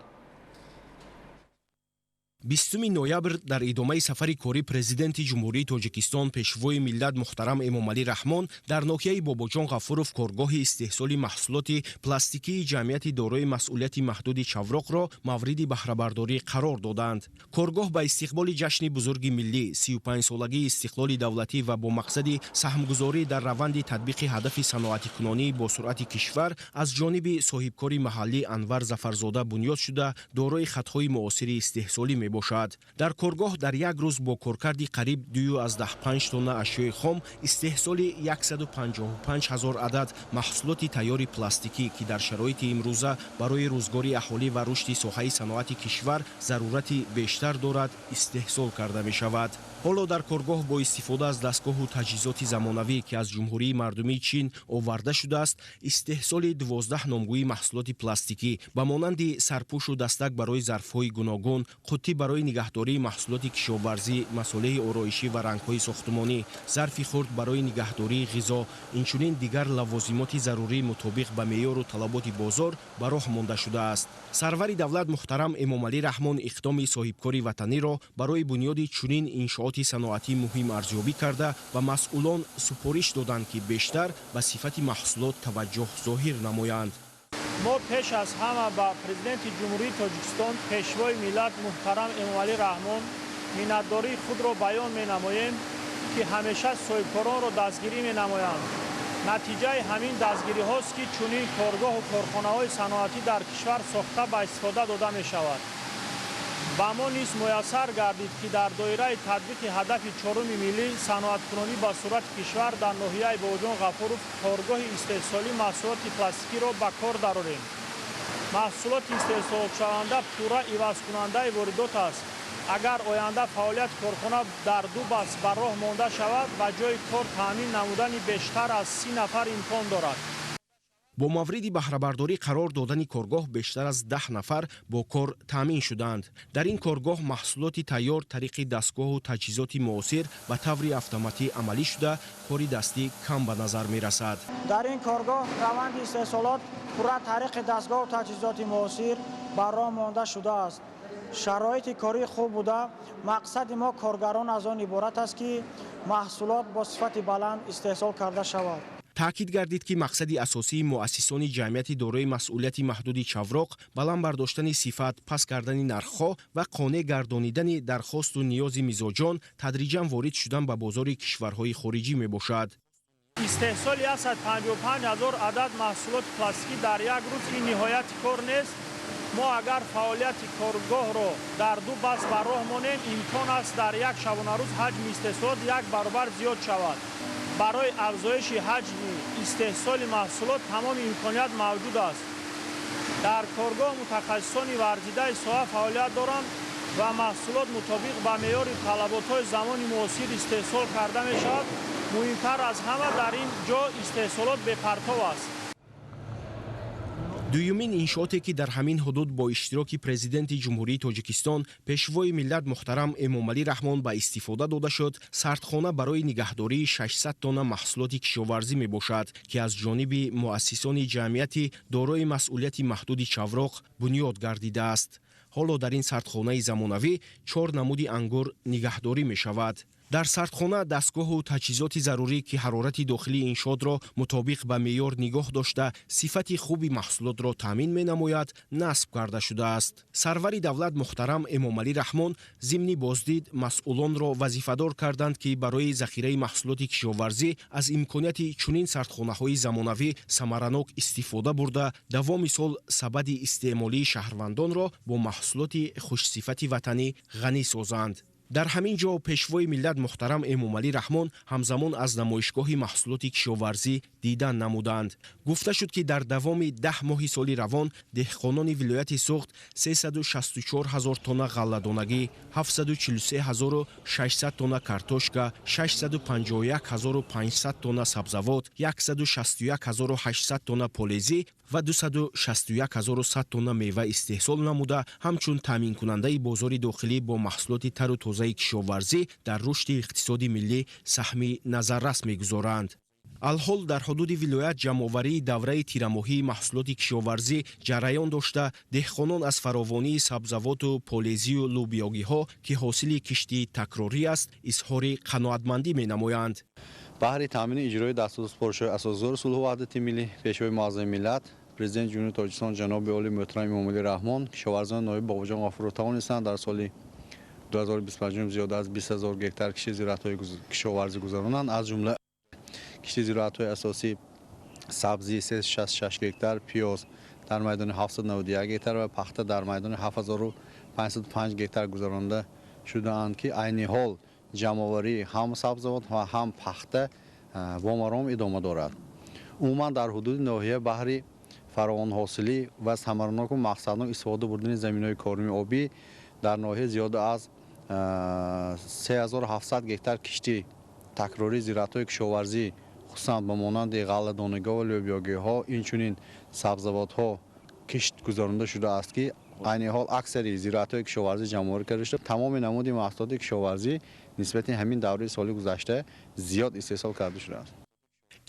[SPEAKER 18] 20 ноябр дар идомаи сафари корӣ Президенти Ҷумҳурии Тоҷикистон, Пешвои миллат муҳтарам Эмомалӣ Раҳмон дар ноҳияи Бобоҷон Ғафуров коргоҳи истеҳсоли маҳсулоти пластикии ҷамъияти дорои масъулияти маҳдуди Чавроқро мавриди баҳрабардорӣ қарор доданд. Коргоҳ ба истиқболи ҷашни бузурги миллӣ, 35-солагии истиқлоли давлатӣ ва бо мақсади саҳмгузорӣ дар раванди татбиқи ҳадафи саноатикунонӣ бо суръати кишвар аз ҷониби соҳибкори маҳаллӣ Анвар Зафарзода бунёд шуда, дорои хатҳои муосири истеҳсолӣ мебошад. Дар коргоҳ дар як рӯз бо коркарди қариб 2,5 тонна ашёи хом истеҳсоли 155 ҳазор адад маҳсулоти тайёри пластикӣ, ки дар шароити имрӯза барои рӯзгори аҳолӣ ва рушди соҳаи саноати кишвар зарурати бештар дорад, истеҳсол карда мешавад. Ҳоло дар коргоҳ бо истифода аз дастгоҳу таҷҳизоти замонавӣ, ки аз Ҷумҳурии Мардумии Чин оварда шудааст, истеҳсоли 12 номгӯи маҳсулоти пластикӣ ба монанди сарпӯшу дастак барои зарфҳои гуногун, қуттӣ барои нигаҳдории маҳсулоти кишоварзӣ, масолеҳи ороишӣ ва рангҳои сохтумонӣ, зарфи хурд барои нигаҳдории ғизо, инчунин дигар лавозимоти зарурӣ мутобиқ ба меъёру талаботи бозор ба роҳ монда шудааст. Сарвари давлат муҳтарам Эмомалӣ Раҳмон иқдоми соҳибкори ватаниро барои бунёди чунин иншооти саноатӣ муҳим арзёбӣ карда ва масъулон супориш доданд, ки бештар ба сифати маҳсулот таваҷҷӯҳ зоҳир намоянд.
[SPEAKER 19] Мо пеш аз ҳама ба Президенти Ҷумҳурии Тоҷикистон, Пешвои миллат муҳтарам Эмомалӣ Раҳмон миннатдории худро баён менамоем, ки ҳамеша соҳибкоронро дастгирӣ менамоянд. Натиҷаи ҳамин дастгириҳост, ки чунин коргоҳу корхонаҳои саноатӣ дар кишвар сохта ба истифода дода мешавад. Ба мо низ муяссар гардид, ки дар доираи татбиқи ҳадафи чоруми миллӣ саноаткунонӣ ба суръати кишвар дар ноҳияи Бобоҷон Ғафуров коргоҳи истеҳсолии маҳсулоти пластикиро ба кор дарорем. Маҳсулоти истеҳсолшаванда пурра ивазкунандаи воридот аст. Агар оянда фаъолияти корхона дар ду баст ба роҳ монда шавад, ба ҷои кор таъмин намудани бештар аз 30 нафар имкон дорад.
[SPEAKER 18] Бо мавриди баҳрабардорӣ қарор додани коргоҳ бештар аз 10 нафар бо кор таъмин шуданд. Дар ин коргоҳ маҳсулоти тайёр тариқи дастгоҳу таҷҳизоти муосир ба таври автоматӣ амалӣ шуда, кори дастӣ кам ба назар мерасад.
[SPEAKER 20] Дар ин коргоҳ раванди истеҳсолот пурра тариқи дастгоҳу таҷҳизоти муосир ба роҳ монда шудааст. Шароити корӣ хуб буда, мақсади мо коргарон аз он иборат аст, ки маҳсулот бо сифати баланд истеҳсол карда шавад.
[SPEAKER 18] Таъкид гардид, ки мақсади асосии муассисони ҷамъияти дорои масъулияти маҳдуди Чавроқ баланд бардоштани сифат, паст кардани нархҳо ва қонеъ гардонидани дархосту ниёзи мизоҷон, тадриҷан ворид шудан ба бозори кишварҳои хориҷӣ мебошад.
[SPEAKER 19] Истеҳсоли 155 ҳазор адад маҳсулоти пластикӣ дар як рӯз ин ниҳояти кор нест. Мо агар фаъолияти коргоҳро дар ду бас ба роҳ монем, имкон аст дар як шабонарӯз ҳаҷми истеҳсолот як баробар зиёд шавад. Барои афзоиши ҳаҷми истеҳсоли маҳсулот тамоми имконият мавҷуд аст. Дар коргоҳ мутахассисони варзидаи соҳа фаъолият доранд ва маҳсулот мутобиқ ба меъёри талаботҳои замони муосир истеҳсол карда мешавад. Муҳимтар аз ҳама, дар ин ҷо истеҳсолот бепартов аст.
[SPEAKER 18] Дуюмин иншооте, ки дар ҳамин ҳудуд бо иштироки Президенти Ҷумҳурии Тоҷикистон, Пешвои миллат муҳтарам Эмомалӣ Раҳмон ба истифода дода шуд, сардхона барои нигаҳдории 600 тонна маҳсулоти кишоварзӣ мебошад, ки аз ҷониби муассисони ҷамъияти дорои масъулияти маҳдуди Чавроқ бунёд гардидааст. Ҳоло дар ин сардхонаи замонавӣ 4 намуди ангур нигаҳдорӣ мешавад. Дар сардхона дастгоҳу таҷҳизоти зарурӣ, ки ҳарорати дохилии иншоотро мутобиқ ба меъёр нигоҳ дошта, сифати хуби маҳсулотро таъмин менамояд, насб карда шудааст. Сарвари давлат муҳтарам Эмомалӣ Раҳмон зимни боздид масъулонро вазифадор карданд, ки барои захираи маҳсулоти кишоварзӣ аз имконияти чунин сардхонаҳои замонавӣ самаранок истифода бурда, давоми сол сабади истеъмолии шаҳрвандонро бо маҳсулоти хушсифати ватанӣ ғанӣ созанд. Дар ҳамин ҷо Пешвои миллат муҳтарам Эмомалӣ Раҳмон ҳамзамон аз намоишгоҳи маҳсулоти кишоварзӣ дидан намуданд. Гуфта шуд, ки дар давоми 10 моҳи соли равон деҳқонони вилояти Суғд 364 ҳазор тонна ғалладонагӣ, 743 600 тонна картошка, 651 500 тонна сабзавот, 161 800 тонна полезӣ ва 261 100 тонна мева истеҳсол намуда, ҳамчун таъминкунандаи бозори дохилӣ бо маҳсулоти тару тозаи кишоварзӣ дар рушди иқтисоди миллӣ саҳми назаррас мегузоранд. Алҳол дар ҳудуди вилоят ҷамъоварии давраи тирамоҳии маҳсулоти кишоварзӣ ҷараён дошта, деҳқонон аз фаровонии сабзавоту полезию лӯбиёгиҳо, ки ҳосили кишти такрорӣ аст, изҳори қаноатмандӣ менамоянд.
[SPEAKER 21] Баҳри таъмини иҷрои дастуру супоришҳои Асосгузори сулҳу ваҳдати миллӣ, Пешвои муаззами миллат, Президенти Ҷумҳурии Тоҷикистон ҷаноби олии муҳтарам Эмомалӣ Раҳмон, кишоварзони ноҳияи Бобоҷон Ғафуров тавонистанд дар соли 2025 зиёда аз 20 ҳазор гектар кишти зироатҳои кишоварзӣ гузаронанд, аз ҷумла кишти зироатҳои асосӣ сабзӣ 366 гектар, пиёз дар майдони 791 гектар ва пахта дар майдони 7505 гектар гузаронда шудаанд, ки айни ҳол ҷамъоварии ҳам сабзавот ва ҳам пахта бо маром идома дорад. Умуман дар ҳудуди ноҳия баҳри фаровонҳосилӣ ва самараноку мақсаднок истифода бурдани заминҳои коримии обӣ дар ноҳия зиёда аз 3700 гектар кишти такрории зироатҳои кишоварзӣ, хусусан ба монанди ғалладонагиҳо ва лӯбиёгиҳо, инчунин сабзавотҳо кишт гузаронда шудааст, ки айни ҳол аксари зироатҳои кишоварзӣ ҷамъоварӣ карда шуда, тамоми намуди маҳсулоти кишоварзӣ нисбати ҳамин давраи соли гузашта зиёд истеҳсол карда шудааст.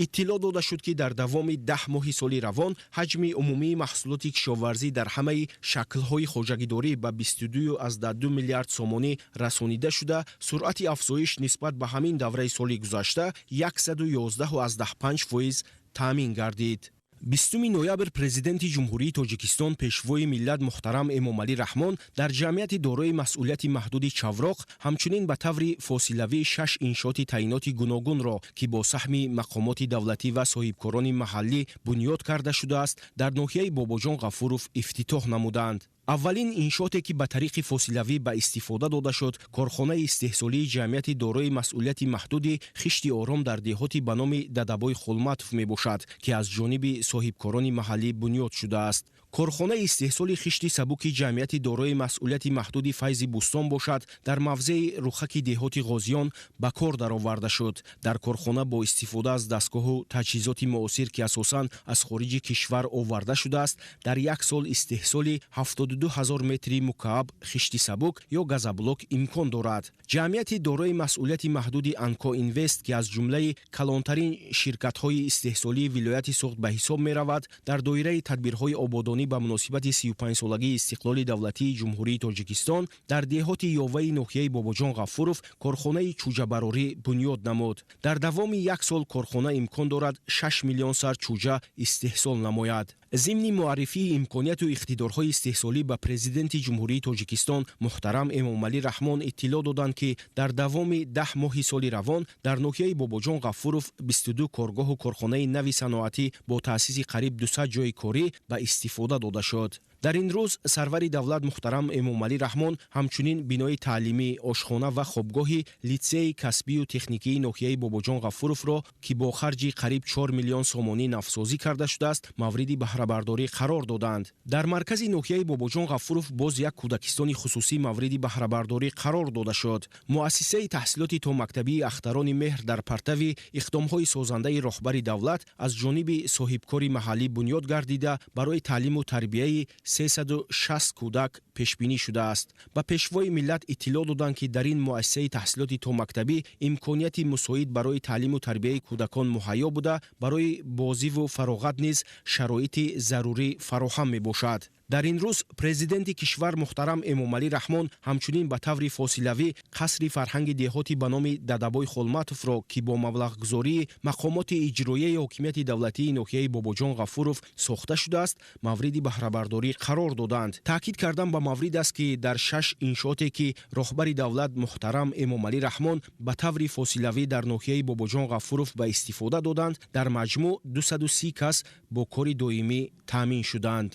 [SPEAKER 18] Иттилоъ дода шуд, ки дар давоми 10 моҳи соли равон ҳаҷми умумии маҳсулоти кишоварзӣ дар ҳамаи шаклҳои хоҷагидорӣ ба 22,2 миллиард сомонӣ расонида шуда, суръати афзоиш нисбат ба ҳамин давраи соли гузашта 111,5% таъмин гардид. 20 ноябр Президенти Ҷумҳурии Тоҷикистон, Пешвои миллат муҳтарам Эмомалӣ Раҳмон дар ҷамъияти дорои масъулияти маҳдуди Чавроқ ҳамчунин ба таври фосилавӣ 6 иншооти таъиноти гуногунро, ки бо саҳми мақомоти давлатӣ ва соҳибкорони маҳаллӣ бунёд карда шудааст, дар ноҳияи Бобоҷон Ғафуров ифтитоҳ намуданд. Аввалин иншооте, ки ба тариқи фосилавӣ ба истифода дода шуд, корхонаи истеҳсолии ҷамъияти дорои масъулияти маҳдуди Хишти Ором дар деҳоти ба номи Дадабой Хулматов мебошад, ки аз ҷониби соҳибкорони маҳаллӣ бунёд шудааст. Корхонаи истеҳсоли хишти сабуки ҷамъияти дорои масъулияти маҳдуди Файзи Бӯстон бошад, дар мавзеи Рухаки деҳоти Ғозиён ба кор дароварда шуд. Дар корхона бо истифода аз дастгоҳу таҷҳизоти муосир, ки асосан аз хориҷи кишвар оварда шудааст, дар як сол истеҳсоли 72 ҳазор метри мукааб хишти сабук ё газоблок имкон дорад. Ҷамъияти дорои масъулияти маҳдуди Анко Инвест, ки аз ҷумлаи калонтарин ширкатҳои истеҳсолии вилояти Суғд ба ҳисоб меравад, дар доираи тадбирҳои ободонӣ ба муносибати 35-солагии истиқлоли давлатии Ҷумҳурии Тоҷикистон дар деҳоти Ёваи ноҳияи Бобоҷон Ғафуров корхонаи чӯҷабарорӣ бунёд намуд. Дар давоми як сол корхона имкон дорад 6 миллион сар чӯҷа истеҳсол намояд. Зимни муаррифии имконияту иқтидорҳои истеҳсолӣ ба Президенти Ҷумҳурии Тоҷикистон муҳтарам Эмомалӣ Раҳмон иттилоъ доданд, ки дар давоми 10 моҳи соли равон дар ноҳияи Бобоҷон Ғафуров 22 коргоҳу корхонаи нави саноатӣ бо таъсиси қариб 200 ҷойи корӣ ба истифода дода шуд. Дар ин рӯз сарвари давлат муҳтарам Эмомалӣ Раҳмон ҳамчунин бинои таълимӣ, ошхона ва хобгоҳи литсеи касбию техникии ноҳияи Бобоҷон Ғафуровро, ки бо харҷи қариб 4 миллион сомонӣ навсозӣ карда шудааст, мавриди баҳрабардорӣ қарор доданд. Дар маркази ноҳияи Бобоҷон Ғафуров боз як кӯдакистони хусусӣ мавриди баҳрабардорӣ қарор дода шуд. Муассисаи таҳсилоти томактабии Ахтарони меҳр дар партави иқдомҳои созандаи роҳбари давлат аз ҷониби соҳибкори маҳаллӣ бунёд гардида, барои таълиму тарбияи 360 кӯдак пешбинӣ шудааст. Ба пешвои миллат иттилоъ доданд, ки дар ин муассисаи таҳсилоти томактабӣ имконияти мусоид барои таълиму тарбияи кӯдакон муҳайё буда, барои бозиву фароғат низ шароити зарурӣ фароҳам мебошад. Дар ин рӯз президенти кишвар муҳтарам Эмомалӣ Раҳмон ҳамчунин ба таври фосилавӣ қасри фарҳанги деҳоти ба номи Дадабой Холматовро, ки бо маблағгузории мақомоти иҷроияи ҳокимияти давлатии ноҳияи Бобоҷон Ғафуров сохта шудааст, мавриди баҳрабардорӣ қарор доданд. Таъкид кардан ба маврид аст, ки дар 6 иншооте, ки роҳбари давлат муҳтарам Эмомалӣ Раҳмон ба таври фосилавӣ дар ноҳияи Бобоҷон Ғафуров ба истифода доданд, дар маҷмӯъ 230 кас бо кори доимӣ таъмин шуданд.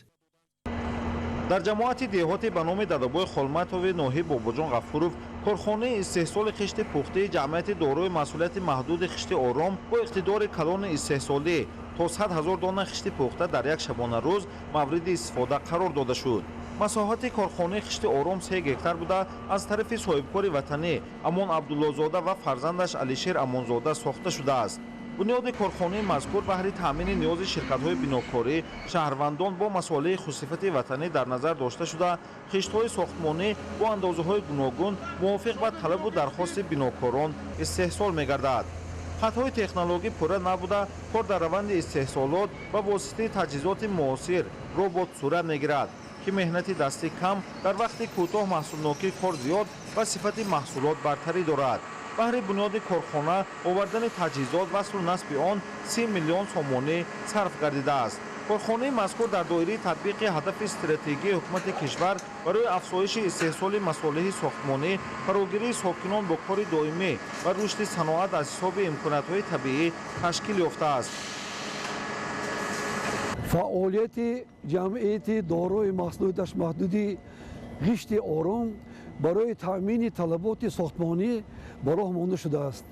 [SPEAKER 4] Дар ҷамоати деҳоти ба номи Дадабой Холматови ноҳияи Бобоҷон Ғафуров корхонаи истеҳсоли хишти пухтии ҷамъияти дорои масъулияти маҳдуди хишти ором бо иқтидори калони истеҳсолӣ то 100 ҳазор дона хишти пухта дар як шабонарӯз мавриди истифода қарор дода шуд. Масоҳати корхонаи хишти ором 3 гектар буда, аз тарафи соҳибкори ватанӣ Амон Абдуллозода ва фарзандаш Алишер Амонзода сохта шудааст. Бунёди корхонаи мазкур баҳри таъмини ниёзи ширкатҳои бинокорӣ шаҳрвандон бо масолеҳи хусусифати ватанӣ дар назар дошта шуда, хиштҳои сохтмонӣ бо андозаҳои гуногун мувофиқ ба талабу дархости бинокорон истеҳсол мегардад. Хатҳои технологӣ пурра набуда, кор дар раванди истеҳсолот ба воситаи таҷҳизоти муосир робот сурат мегирад, ки меҳнати дастӣ кам, дар вақти кӯтоҳ маҳсулнокии кор зиёд ва сифати маҳсулот бартарӣ дорад. Баҳри бунёди корхона овардани таҷҳизот, васлу насби он 30 миллион сомонӣ сарф гардидааст. Корхонаи мазкур дар доираи татбиқи ҳадафи стратегии ҳукумати кишвар барои афзоиши истеҳсоли масолеҳи сохтмонӣ, фарогирии сокинон бо кори доимӣ ва рушди саноат аз ҳисоби имкониятҳои табиӣ ташкил ёфтааст.
[SPEAKER 22] Фаъолияти ҷамъияти дорои маҳсулоташ маҳдуди ғишти ором барои таъмини талаботи сохтмонӣ ба роҳ монда шудааст.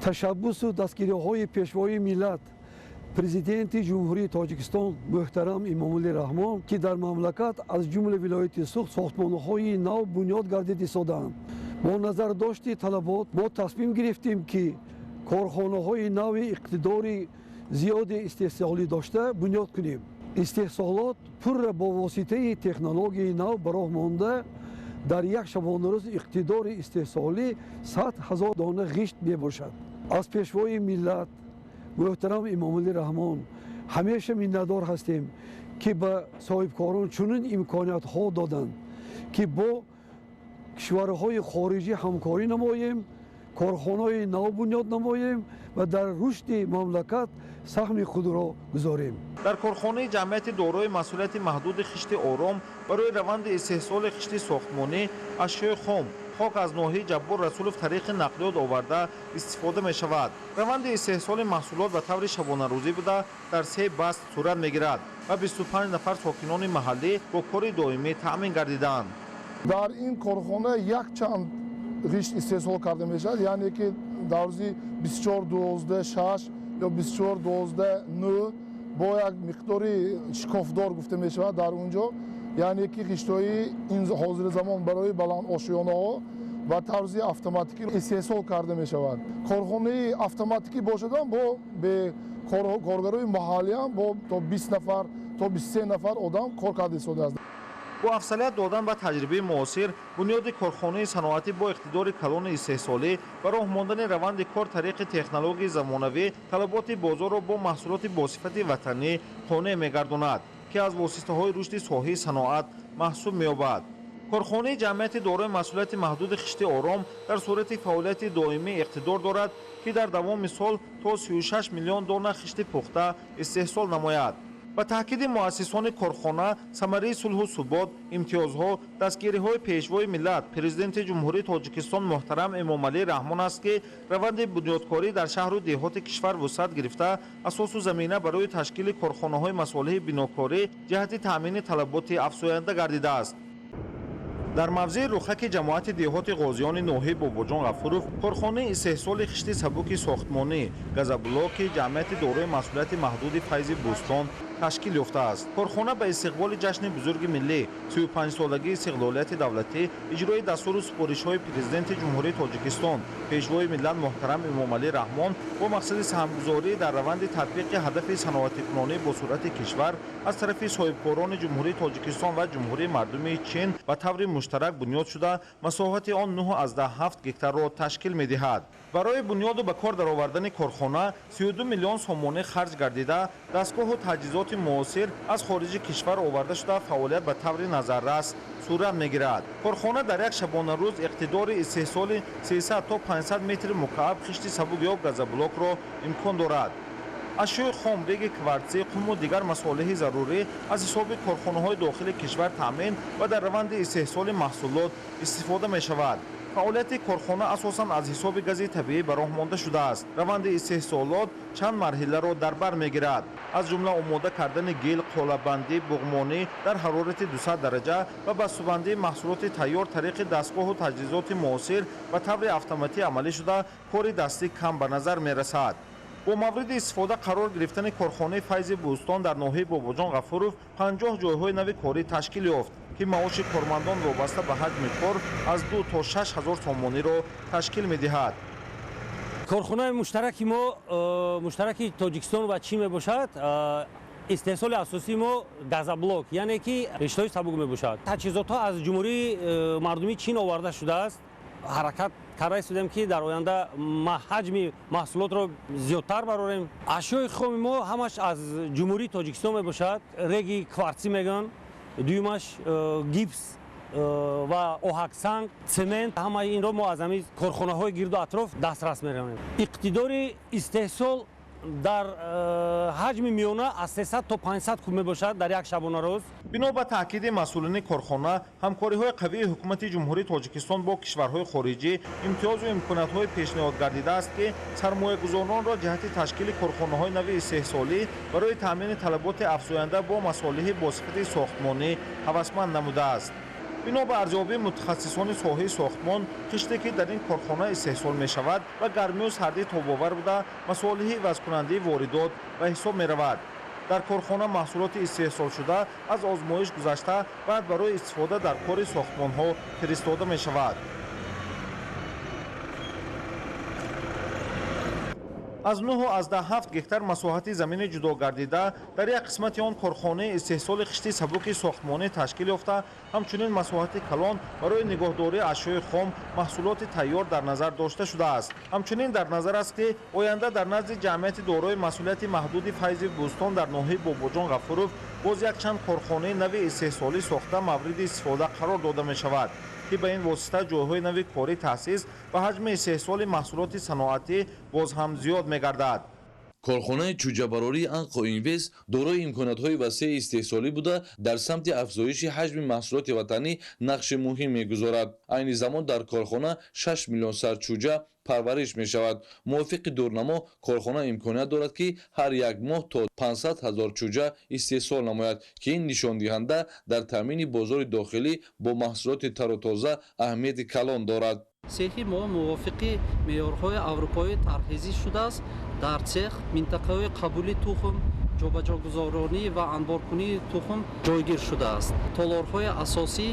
[SPEAKER 22] Ташаббусу дастгириҳои пешвои миллат, президенти Ҷумҳурии Тоҷикистон муҳтарам Эмомалӣ Раҳмон, ки дар мамлакат аз ҷумла вилояти Суғд сохтмонҳои нав бунёд гардид истодаанд. Бо назардошти талабот мо тасмим гирифтем, ки корхонаҳои нави иқтидори зиёди истеҳсолӣ дошта бунёд кунем. Истеҳсолот пурра бо воситаи технологияи нав ба роҳ монда, дар як шабонарӯз иқтидори истеҳсолӣ 100 ҳазор дона ғишт мебошад. Аз пешвои миллат муҳтарам Эмомалӣ Раҳмон ҳамеша миннатдор ҳастем, ки ба соҳибкорон чунин имкониятҳо доданд, ки бо кишварҳои хориҷӣ ҳамкорӣ намоем, корхонаҳои нав бунёд намоем ва дар рушди мамлакат саҳми худро гузорем.
[SPEAKER 4] Дар корхонаи ҷамъияти дорои масъулияти маҳдуди хишти ором барои раванди истеҳсоли хишти сохтмонӣ ашёи хом, хок аз ноҳияи Ҷаббор Расулов тариқи нақлиёт оварда истифода мешавад. Раванди истеҳсоли маҳсулот ба таври шабонарӯзӣ буда, дар 3 баст сурат мегирад ва 25 нафар сокинони маҳаллӣ бо кори доимӣ таъмин гардиданд.
[SPEAKER 23] Дар ин корхона якчанд ғишт истеҳсол карда мешавад, яъне ки дар рӯзи 24-12-6 ё 24-12-9 Бо як миқдори шикофдор гуфта мешавад дар он ҷо, яъне ки ғиштҳои ин ҳозири замон барои баландошёнаҳо ба тарзи автоматикӣ истеҳсол карда мешавад. Корхонаи автоматикӣ бошадам бо коргарои маҳаллиам бо то 20 нафар то 23 нафар одам кор карда истодааст.
[SPEAKER 4] Бо афзалият додан ба таҷрибаи муосир, бунёди корхонаи саноатӣ бо иқтидори калони истеҳсолӣ ва роҳ мондани раванди кор тариқи технологияи замонавӣ талаботи бозорро бо маҳсулоти босифати ватанӣ қонеъ мегардонад, ки аз воситаҳои рушди соҳаи саноат маҳсуб меёбад. Корхонаи ҷамъияти дорои масъулияти маҳдуди хишти ором дар сурати фаъолияти доимӣ иқтидор дорад, ки дар давоми сол то 36 миллион дона хишти пухта истеҳсол намояд. Ба таъкиди муассисони корхона, самараи сулҳу субот, имтиёзҳо, дастгириҳои пешвои миллат, Президенти Ҷумҳурии Тоҷикистон муҳтарам Эмомалӣ Раҳмон аст, ки раванди бунёдкорӣ дар шаҳру деҳоти кишвар вусъат гирифта, асосу замина барои ташкили корхонаҳои масолеҳи бинокорӣ ҷиҳати таъмини талаботи афзоянда гардидааст. Дар мавзеи Рухаки ҷамоати деҳоти Ғозиёни ноҳияи Бобоҷон Ғафуров корхонаи истеҳсоли хишти сабуки сохтмонӣ газоблоки ҷамъияти дорои масъулияти маҳдуди Файзи Бӯстон ташкил ёфтааст. Корхона ба истиқболи ҷашни бузурги миллӣ, 35-солагии истиқлолияти давлатӣ, иҷрои дастуру супоришҳои Президенти Ҷумҳурии Тоҷикистон, Пешвои миллат муҳтарам Эмомалӣ Раҳмон бо мақсади саҳмгузорӣ дар раванди татбиқи ҳадафи саноатикунонӣ бо суръати кишвар аз тарафи соҳибкорони Ҷумҳурии Тоҷикистон ва Ҷумҳурии Мардумии Чин ба таври муштарак бунёд шуда, масоҳати он 9,7 гектарро ташкил медиҳад. Барои бунёду ба кор даровардани корхона 32 миллион сомонӣ харҷ гардида, дастгоҳу таҷҳизоти муосир аз хориҷи кишвар оварда шуда, фаъолият ба таври назаррас сурат мегирад. Корхона дар як шабонарӯз иқтидори истеҳсоли 300 то 500 метри мукааб хишти сабук ё газоблокро имкон дорад. Ашёи хом, реги квартсӣ, қуму дигар масолеҳи зарурӣ аз ҳисоби корхонаҳои дохили кишвар таъмин ва дар раванди истеҳсоли маҳсулот истифода мешавад. Фаъолияти корхона асосан аз ҳисоби гази табиӣ ба роҳ монда шудааст. Раванди истеҳсолот чанд марҳиларо дар бар мегирад, аз ҷумла омода кардани гил, қолаббандӣ, буғмонӣ дар ҳарорати 200 дараҷа ва бастубандии маҳсулоти тайёр тариқи дастгоҳу таҷҳизоти муосир ба таври автоматӣ амалӣ шуда, кори дастӣ кам ба назар мерасад. Бо мавриди истифода қарор гирифтани корхонаи Файзи Бӯстон дар ноҳияи Бобоҷон Ғафуров 50 ҷойҳои нави корӣ ташкил ёфт, ки маоши кормандон вобаста ба ҳаҷми кор аз 2 то 6 ҳазор сомониро ташкил медиҳад.
[SPEAKER 2] Корхонаи муштараки мо, муштараки Тоҷикистон ва Чин мебошад. Истеҳсоли асосии мо газоблок, яъне ки риштаҳои сабук мебошад. Таҷҳизотҳо аз Ҷумҳурии Мардумии Чин оварда шудааст. Ҳаракат карда истодем, ки дар оянда ҳаҷми маҳсулотро зиёдтар барорем. Ашёи хоми мо ҳамаш аз Ҷумҳурии Тоҷикистон мебошад. Реги квартсӣ мегӯянд, дуюмаш гипс ва оҳаксанг, цемент. Ҳамаи инро мо аз ҳамин корхонаҳои гирду атроф дастрас меравем. Иқтидори истеҳсол дар ҳаҷми миёна аз 300 то 500 куб мебошад дар як шабонарӯз.
[SPEAKER 4] Бино ба таъкиди масъулини корхона, ҳамкориҳои қавии ҳукумати Ҷумҳурии Тоҷикистон бо кишварҳои хориҷӣ имтиёзу имкониятҳои пешниҳод гардидааст, ки сармоягузоронро ҷиҳати ташкили корхонаҳои нави истеҳсолӣ барои таъмини талаботи афзоянда бо масолеҳи босифати сохтмонӣ ҳавасманд намудааст. Бино ба арзёбии мутахассисони соҳаи сохтмон, хиште ки дар ин корхона истеҳсол мешавад ва гармию сардӣ тобовар буда, масолеҳи ивазкунандаи воридот ба ҳисоб меравад. Дар корхона маҳсулоти истеҳсолшуда аз озмоиш гузашта, баъд барои истифода дар кори сохтмонҳо фиристода мешавад. Аз 9,7 гектар масоҳати замини ҷудогардида дар як қисмати он корхонаи истеҳсоли хишти сабуки сохтмонӣ ташкил ёфта, ҳамчунин масоҳати калон барои нигоҳдории ашёи хом, маҳсулоти тайёр дар назар дошта шудааст. Ҳамчунин дар назар аст, ки оянда дар назди ҷамъияти дорои масъулияти маҳдуди Файзи Бӯстон дар ноҳияи Бобоҷон Ғафуров боз якчанд корхонаи нави истеҳсолӣ сохта мавриди истифода қарор дода мешавад, ки ба ин восита ҷойҳои нави корӣ таъсис ва ҳаҷми истеҳсоли маҳсулоти саноатӣ боз ҳам зиёд мегардад.
[SPEAKER 6] Корхонаи чӯҷабарории Анқо Инвест дорои имкониятҳои васеи истеҳсолӣ буда, дар самти афзоиши ҳаҷми маҳсулоти ватанӣ нақши муҳим мегузорад. Айни замон дар корхона 6 миллион сар чӯҷа парвариш мешавад. Мувофиқи дурнамо, корхона имконият дорад, ки ҳар як моҳ то 500 ҳазор чӯҷа истеҳсол намояд, ки ин нишондиҳанда дар таъмини бозори дохилӣ бо маҳсулоти тару тоза аҳамияти калон дорад.
[SPEAKER 5] Цехи мо мувофиқи меъёрҳои аврупоӣ тарҳрезӣ шудааст. Дар цех минтақаҳои қабули тухм, ҷобаҷогузоронӣ ва анборкунии тухм ҷойгир шудааст. Толорҳои асосӣ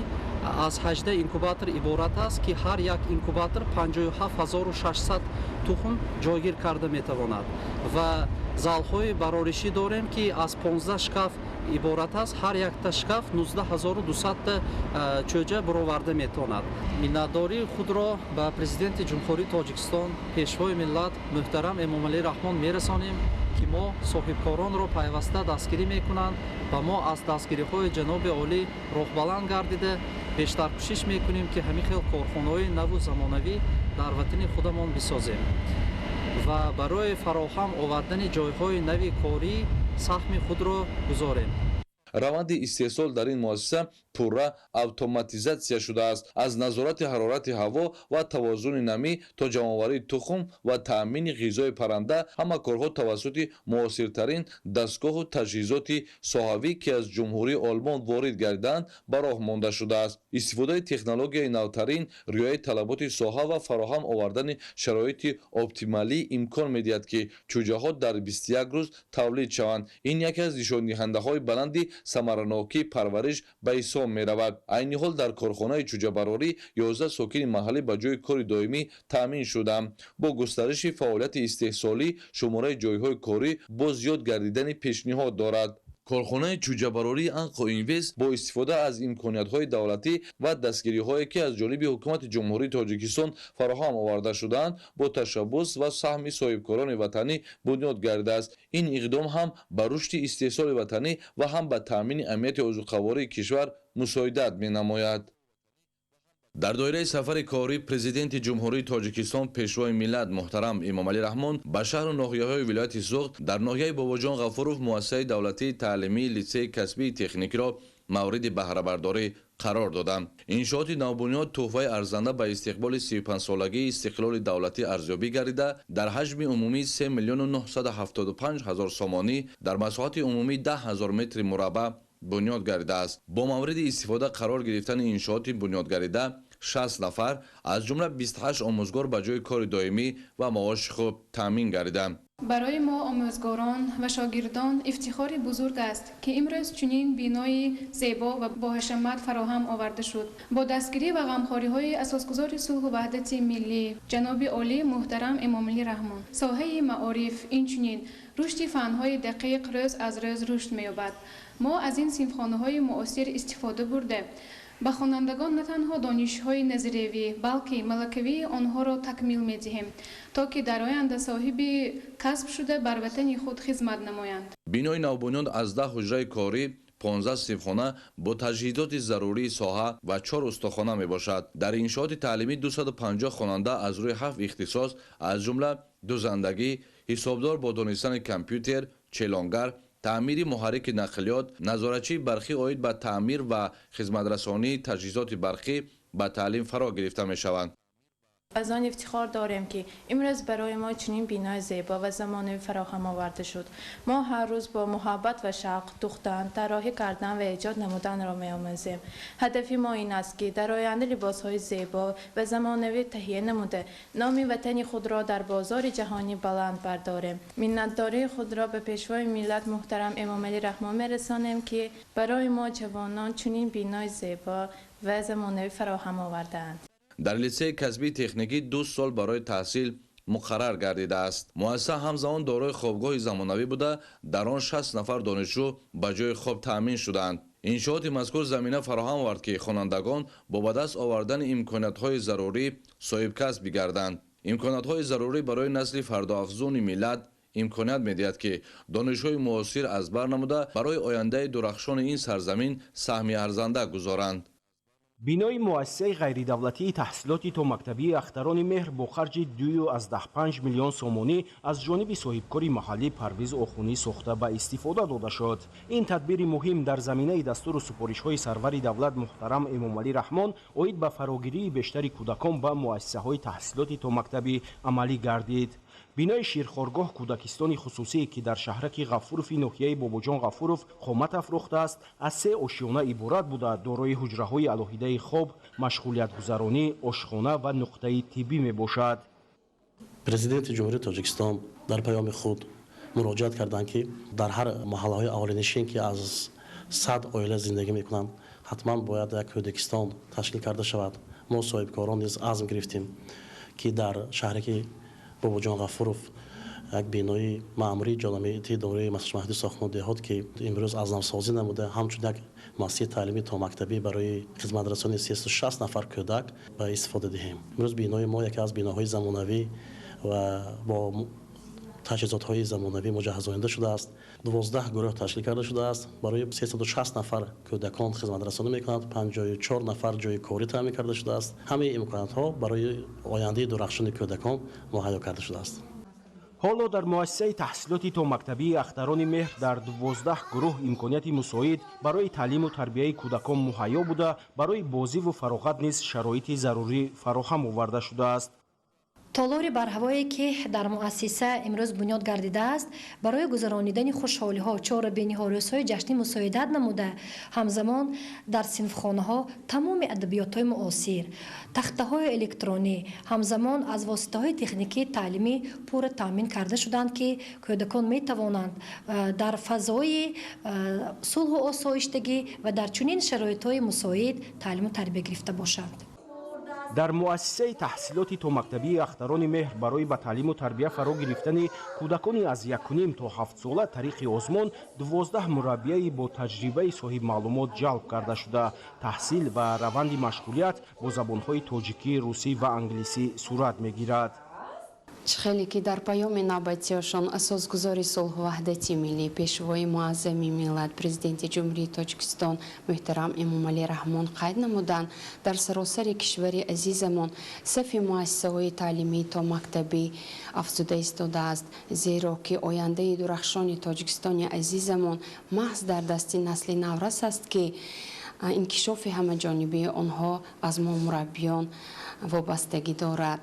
[SPEAKER 5] аз 18 инкубатор иборат аст, ки ҳар як инкубатор 57600 тухм ҷойгир карда метавонад ва залҳои бароришӣ дорем, ки аз 15 шкаф иборат аст. Ҳар якта шкаф 19200 чӯҷа бароварда метавонад. Миннатдории худро ба Президенти Ҷумҳурии Тоҷикистон, Пешвои миллат муҳтарам Эмомалӣ Раҳмон мерасонем, ки мо соҳибкоронро пайваста дастгирӣ мекунанд ва мо аз дастгириҳои ҷаноби олӣ роҳбаланд гардида бештар кӯшиш мекунем, ки ҳамин хел корхонаҳои наву замонавӣ дар ватани худамон бисозем ва барои фароҳам овардани ҷойҳои нави корӣ саҳми худро гузорем.
[SPEAKER 6] Раванди истеҳсол дар ин муассиса пурра автоматизатсия шудааст. Аз назорати ҳарорати ҳаво ва тавозуни намӣ то ҷамъоварии тухм ва таъмини ғизои парранда, ҳама корҳо тавассути муосиртарин дастгоҳу таҷҳизоти соҳавӣ, ки аз Ҷумҳурии Олмон ворид гардидаанд, ба роҳ монда шудааст. Истифодаи технологияи навтарин, риояи талаботи соҳа ва фароҳам овардани шароити оптималӣ имкон медиҳад, ки чӯҷаҳо дар 21 рӯз тавлид шаванд. Ин яке аз нишондиҳандаҳои баланди самаранокии парвариш ба ҳисоб меравад. Айни ҳол дар корхонаи чӯҷабарорӣ 11 сокини маҳаллӣ ба ҷои кори доимӣ таъмин шуданд. Бо густариши фаъолияти истеҳсолӣ шумораи ҷойҳои корӣ боз зиёд гардидани пешниҳод дорад. Корхонаи чӯҷабарории Анқо Инвест бо истифода аз имкониятҳои давлатӣ ва дастгириҳое, ки аз ҷониби Ҳукумати Ҷумҳурии Тоҷикистон фароҳам оварда шудаанд, бо ташаббус ва саҳми соҳибкорони ватанӣ бунёд гардидааст. Ин иқдом ҳам ба рушди истеҳсоли ватанӣ ва ҳам ба таъмини амнияти озуқавории кишвар мусоидат менамояд. Дар доираи сафари корӣ Президенти Ҷумҳурии Тоҷикистон, Пешвои миллат муҳтарам Эмомалӣ Раҳмон ба шаҳру ноҳияҳои вилояти Суғд, дар ноҳияи Бобоҷон Ғафуров муассисаи давлатии таълимии литсеи касбии техникиро мавриди баҳрабардорӣ қарор доданд. Иншооти навбунёд тӯҳфаи арзанда ба истиқболи 35-солагии истиқлоли давлатӣ арзёбӣ гардида, дар ҳаҷми умумии 3 миллиону 975 ҳазор сомонӣ дар масоҳати умумии 10 ҳазор метри мураббаъ бунёд гардидааст. Бо мавриди истифода қарор гирифтани иншооти бунёдгардида 60 нафар, аз ҷумла 28 омӯзгор, ба ҷои кори доимӣ ва маоши хуб таъмин гардиданд.
[SPEAKER 7] Барои мо омӯзгорон ва шогирдон ифтихори бузург аст, ки имрӯз чунин бинои зебо ва боҳашамат фароҳам оварда шуд. Бо дастгирӣ ва ғамхориҳои асосгузори сулҳу ваҳдати миллӣ ҷаноби олӣ муҳтарам Эмомалӣ Раҳмон соҳаи маориф, инчунин рушди фанҳои дақиқ рӯз аз рӯз рушд меёбад. Мо аз ин синфхонаҳои муосир истифода бурда ба хонандагон на танҳо донишҳои назариявӣ, балки малакавии онҳоро такмил медиҳем, то ки дар оянда соҳиби касб шуда бар ватани худ хизмат намоянд.
[SPEAKER 6] Бинои навбунёд аз 10 ҳуҷраи корӣ, 15 синфхона бо таҷҳизоти зарурии соҳа ва 4 устохона мебошад. Дар иншооти таълимӣ 250 хонанда аз рӯи 7 ихтисос, аз ҷумла дузандагӣ, ҳисобдор бо донистани компютер, челонгар, таъмири муҳаррики нақлиёт, назоратчии барқӣ оид ба таъмир ва хизматрасонии таҷҳизоти барқӣ ба таълим фаро гирифта мешаванд.
[SPEAKER 8] Аз он ифтихор дорем, ки имрӯз барои мо чунин бинои зебо ва замонавӣ фароҳам оварда шуд. Мо ҳар рӯз бо муҳаббат ва шавқ духтан, тарроҳӣ кардан ва эҷод намуданро меомӯзем. Ҳадафи мо ин аст, ки дар оянда либосҳои зебо ва замонавӣ таҳия намуда, номи ватани худро дар бозори ҷаҳонӣ баланд бардорем. Миннатдории худро ба Пешвои миллат муҳтарам Эмомалӣ Раҳмон мерасонем, ки барои мо ҷавонон чунин бинои зебо ва замонавӣ фароҳам овардаанд.
[SPEAKER 6] Дар литсеи касбии техникӣ 2 сол барои таҳсил муқаррар гардидааст. Муассиса ҳамзамон дорои хобгоҳи замонавӣ буда, дар он 60 нафар донишҷӯ ба ҷои хоб таъмин шудаанд. Иншооти мазкур замина фароҳам овард, ки хонандагон бо ба даст овардани имкониятҳои зарурӣ соҳибкасб бигарданд. Имкониятҳои зарурӣ барои насли фардоафзуни миллат имконият медиҳад, ки донишҳои муосир аз бар намуда барои ояндаи дурахшони ин сарзамин саҳми арзанда гузоранд.
[SPEAKER 18] Бинои муассисаи ғайридавлатии таҳсилоти томактабии Ахтарони меҳр бо харҷи 2,5 миллион сомонӣ аз ҷониби соҳибкори маҳаллӣ Парвиз Охунӣ сохта ба истифода дода шуд. Ин тадбири муҳим дар заминаи дастуру супоришҳои сарвари давлат муҳтарам Эмомалӣ Раҳмон оид ба фарогирии бештари кӯдакон ба муассисаҳои таҳсилоти томактабӣ амалӣ гардид. Бинои ширхоргоҳ кӯдакистони хусусие, ки дар шаҳраки Ғафурови ноҳияи Бобоҷон Ғафуров қомат афрохтааст, аз 3 ошиёна иборат буда, дорои ҳуҷраҳои алоҳидаи хоб, машғулиятгузаронӣ, ошхона ва нуқтаи тиббӣ мебошад.
[SPEAKER 9] Президенти Ҷумҳурии Тоҷикистон дар паёми худ Муроҷиат карданд, ки дар ҳар маҳаллаҳои аҳолинишин, ки аз 100 оила зиндагӣ мекунанд, ҳатман бояд як кӯдакистон ташкил карда шавад. Мо соҳибкорон низ азм гирифтем, ки дар шаҳраки Бобоҷон Ғафуров як бинои маъмурии ҷамъияти дорои маҳдуди сохтмон деҳот, ки имрӯз аз навсозӣ намуда, ҳамчун як муассисаи таълимӣ томактабӣ барои хизматрасонии 360 нафар кӯдак ба истифода диҳем. Имрӯз бинои мо яке аз биноҳои замонавӣ ва бо таҷҳизотҳои замонавӣ муҷаҳҳазонида шудааст. 12 гурӯҳ ташкил карда шудааст. Барои 360 нафар кӯдакон хизматрасонӣ мекунанд. 54 нафар ҷойи корӣ таъмин карда шудааст. Ҳамаи имкониятҳо барои ояндаи дурахшони кӯдакон муҳайё карда шудааст.
[SPEAKER 18] Ҳоло дар муассисаи таҳсилоти томактабии Ахтарони меҳр дар 12 гурӯҳ имконияти мусоид барои таълиму тарбияи кӯдакон муҳайё буда, барои бозиву фароғат низ шароити зарурӣ фароҳам оварда шудааст.
[SPEAKER 11] Толори барҳавое, ки дар муассиса имрӯз бунёд гардидааст, барои гузаронидани хушҳолиҳо, чорабиниҳо, рӯзҳои ҷашнӣ мусоидат намуда, ҳамзамон дар синфхонаҳо тамоми адабиётҳои муосир, тахтаҳои электронӣ, ҳамзамон аз воситаҳои техникии таълимӣ пурра таъмин карда шуданд, ки кӯдакон метавонанд дар фазои сулҳу осоиштагӣ ва дар чунин шароитҳои мусоид таълиму тарбия гирифта бошанд.
[SPEAKER 18] Дар муассисаи таҳсилоти томактабии Ахтарони меҳр барои ба таълиму тарбия фаро гирифтани кӯдакони аз 1,5 то 7 сола тариқи озмон 12 мураббияи бо таҷрибаи соҳибмаълумот ҷалб карда шуда, таҳсил ва раванди машғулият бо забонҳои тоҷикӣ, русӣ ва англисӣ сурат мегирад.
[SPEAKER 12] Чӣ хеле ки дар паёми навбатиашон асосгузори сулҳу ваҳдати миллӣ, пешвои муаззами миллат, президенти Ҷумҳурии Тоҷикистон муҳтарам Эмомалӣ Раҳмон қайд намуданд, дар саросари кишвари азизамон сафи муассисаҳои таълимии томактабӣ афзуда истодааст, зеро ки ояндаи дурахшони Тоҷикистони азизамон маҳз дар дасти насли наврас аст, ки инкишофи ҳамаҷонибии онҳо аз мо мураббиён вобастагӣ дорад.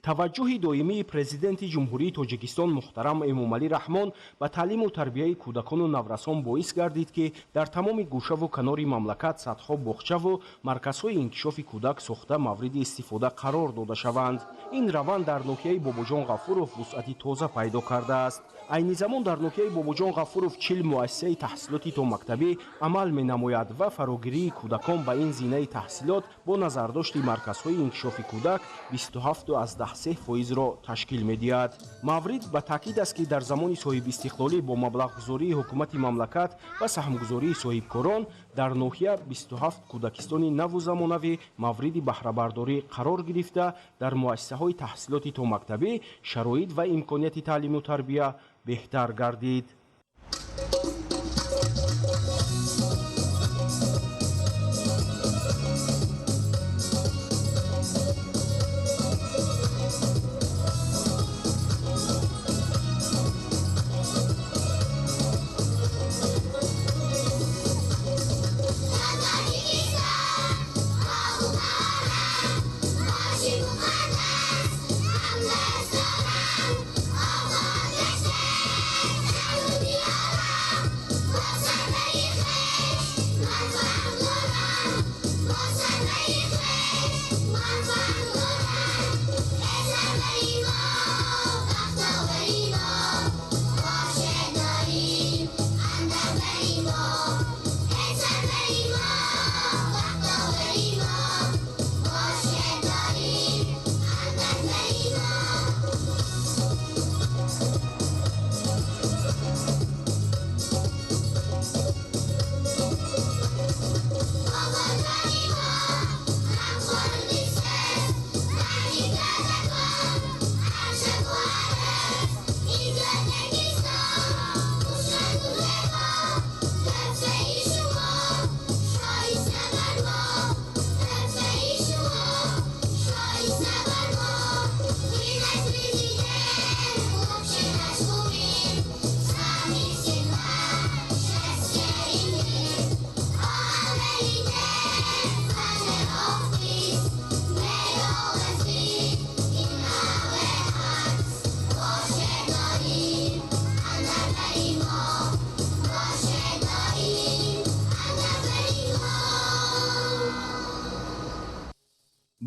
[SPEAKER 18] Таваҷҷӯҳи доимии президенти Ҷумҳурии Тоҷикистон муҳтарам Эмомалӣ Раҳмон ба таълиму тарбияи кӯдакону наврасон боис гардид, ки дар тамоми гӯшаву канори мамлакат садҳо боғчаву марказҳои инкишофи кӯдак сохта мавриди истифода қарор дода шаванд. Ин раванд дар ноҳияи Бобоҷон Ғафуров вусъати тоза пайдо кардааст. Айни замон дар ноҳияи Бобоҷон Ғафуров 40 муассисаи таҳсилоти томактабӣ амал менамояд ва фарогирии кӯдакон ба ин зинаи таҳсилот бо назардошти марказҳои инкишофи кӯдак 27,3%-ро ташкил медиҳад. Маврид ба таъкид аст, ки дар замони соҳибистиқлолӣ бо маблағгузории ҳукумати мамлакат ва саҳмгузории соҳибкорон дар ноҳия 27 кӯдакистони наву замонавӣ мавриди баҳрабардорӣ қарор гирифта, дар муассисаҳои таҳсилоти томактабӣ шароит ва имконияти таълиму тарбия беҳтар гардид.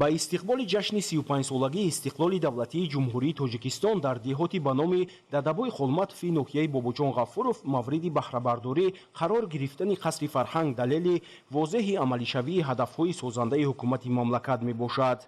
[SPEAKER 18] Ба истиқболи ҷашни 35-солагии истиқлоли давлатии Ҷумҳурии Тоҷикистон дар деҳоти ба номи Дадабой Холматови ноҳияи Бобоҷон Ғафуров мавриди баҳрабардорӣ қарор гирифтани қасри фарҳанг далели возеҳи амалишавии ҳадафҳои созандаи ҳукумати мамлакат мебошад.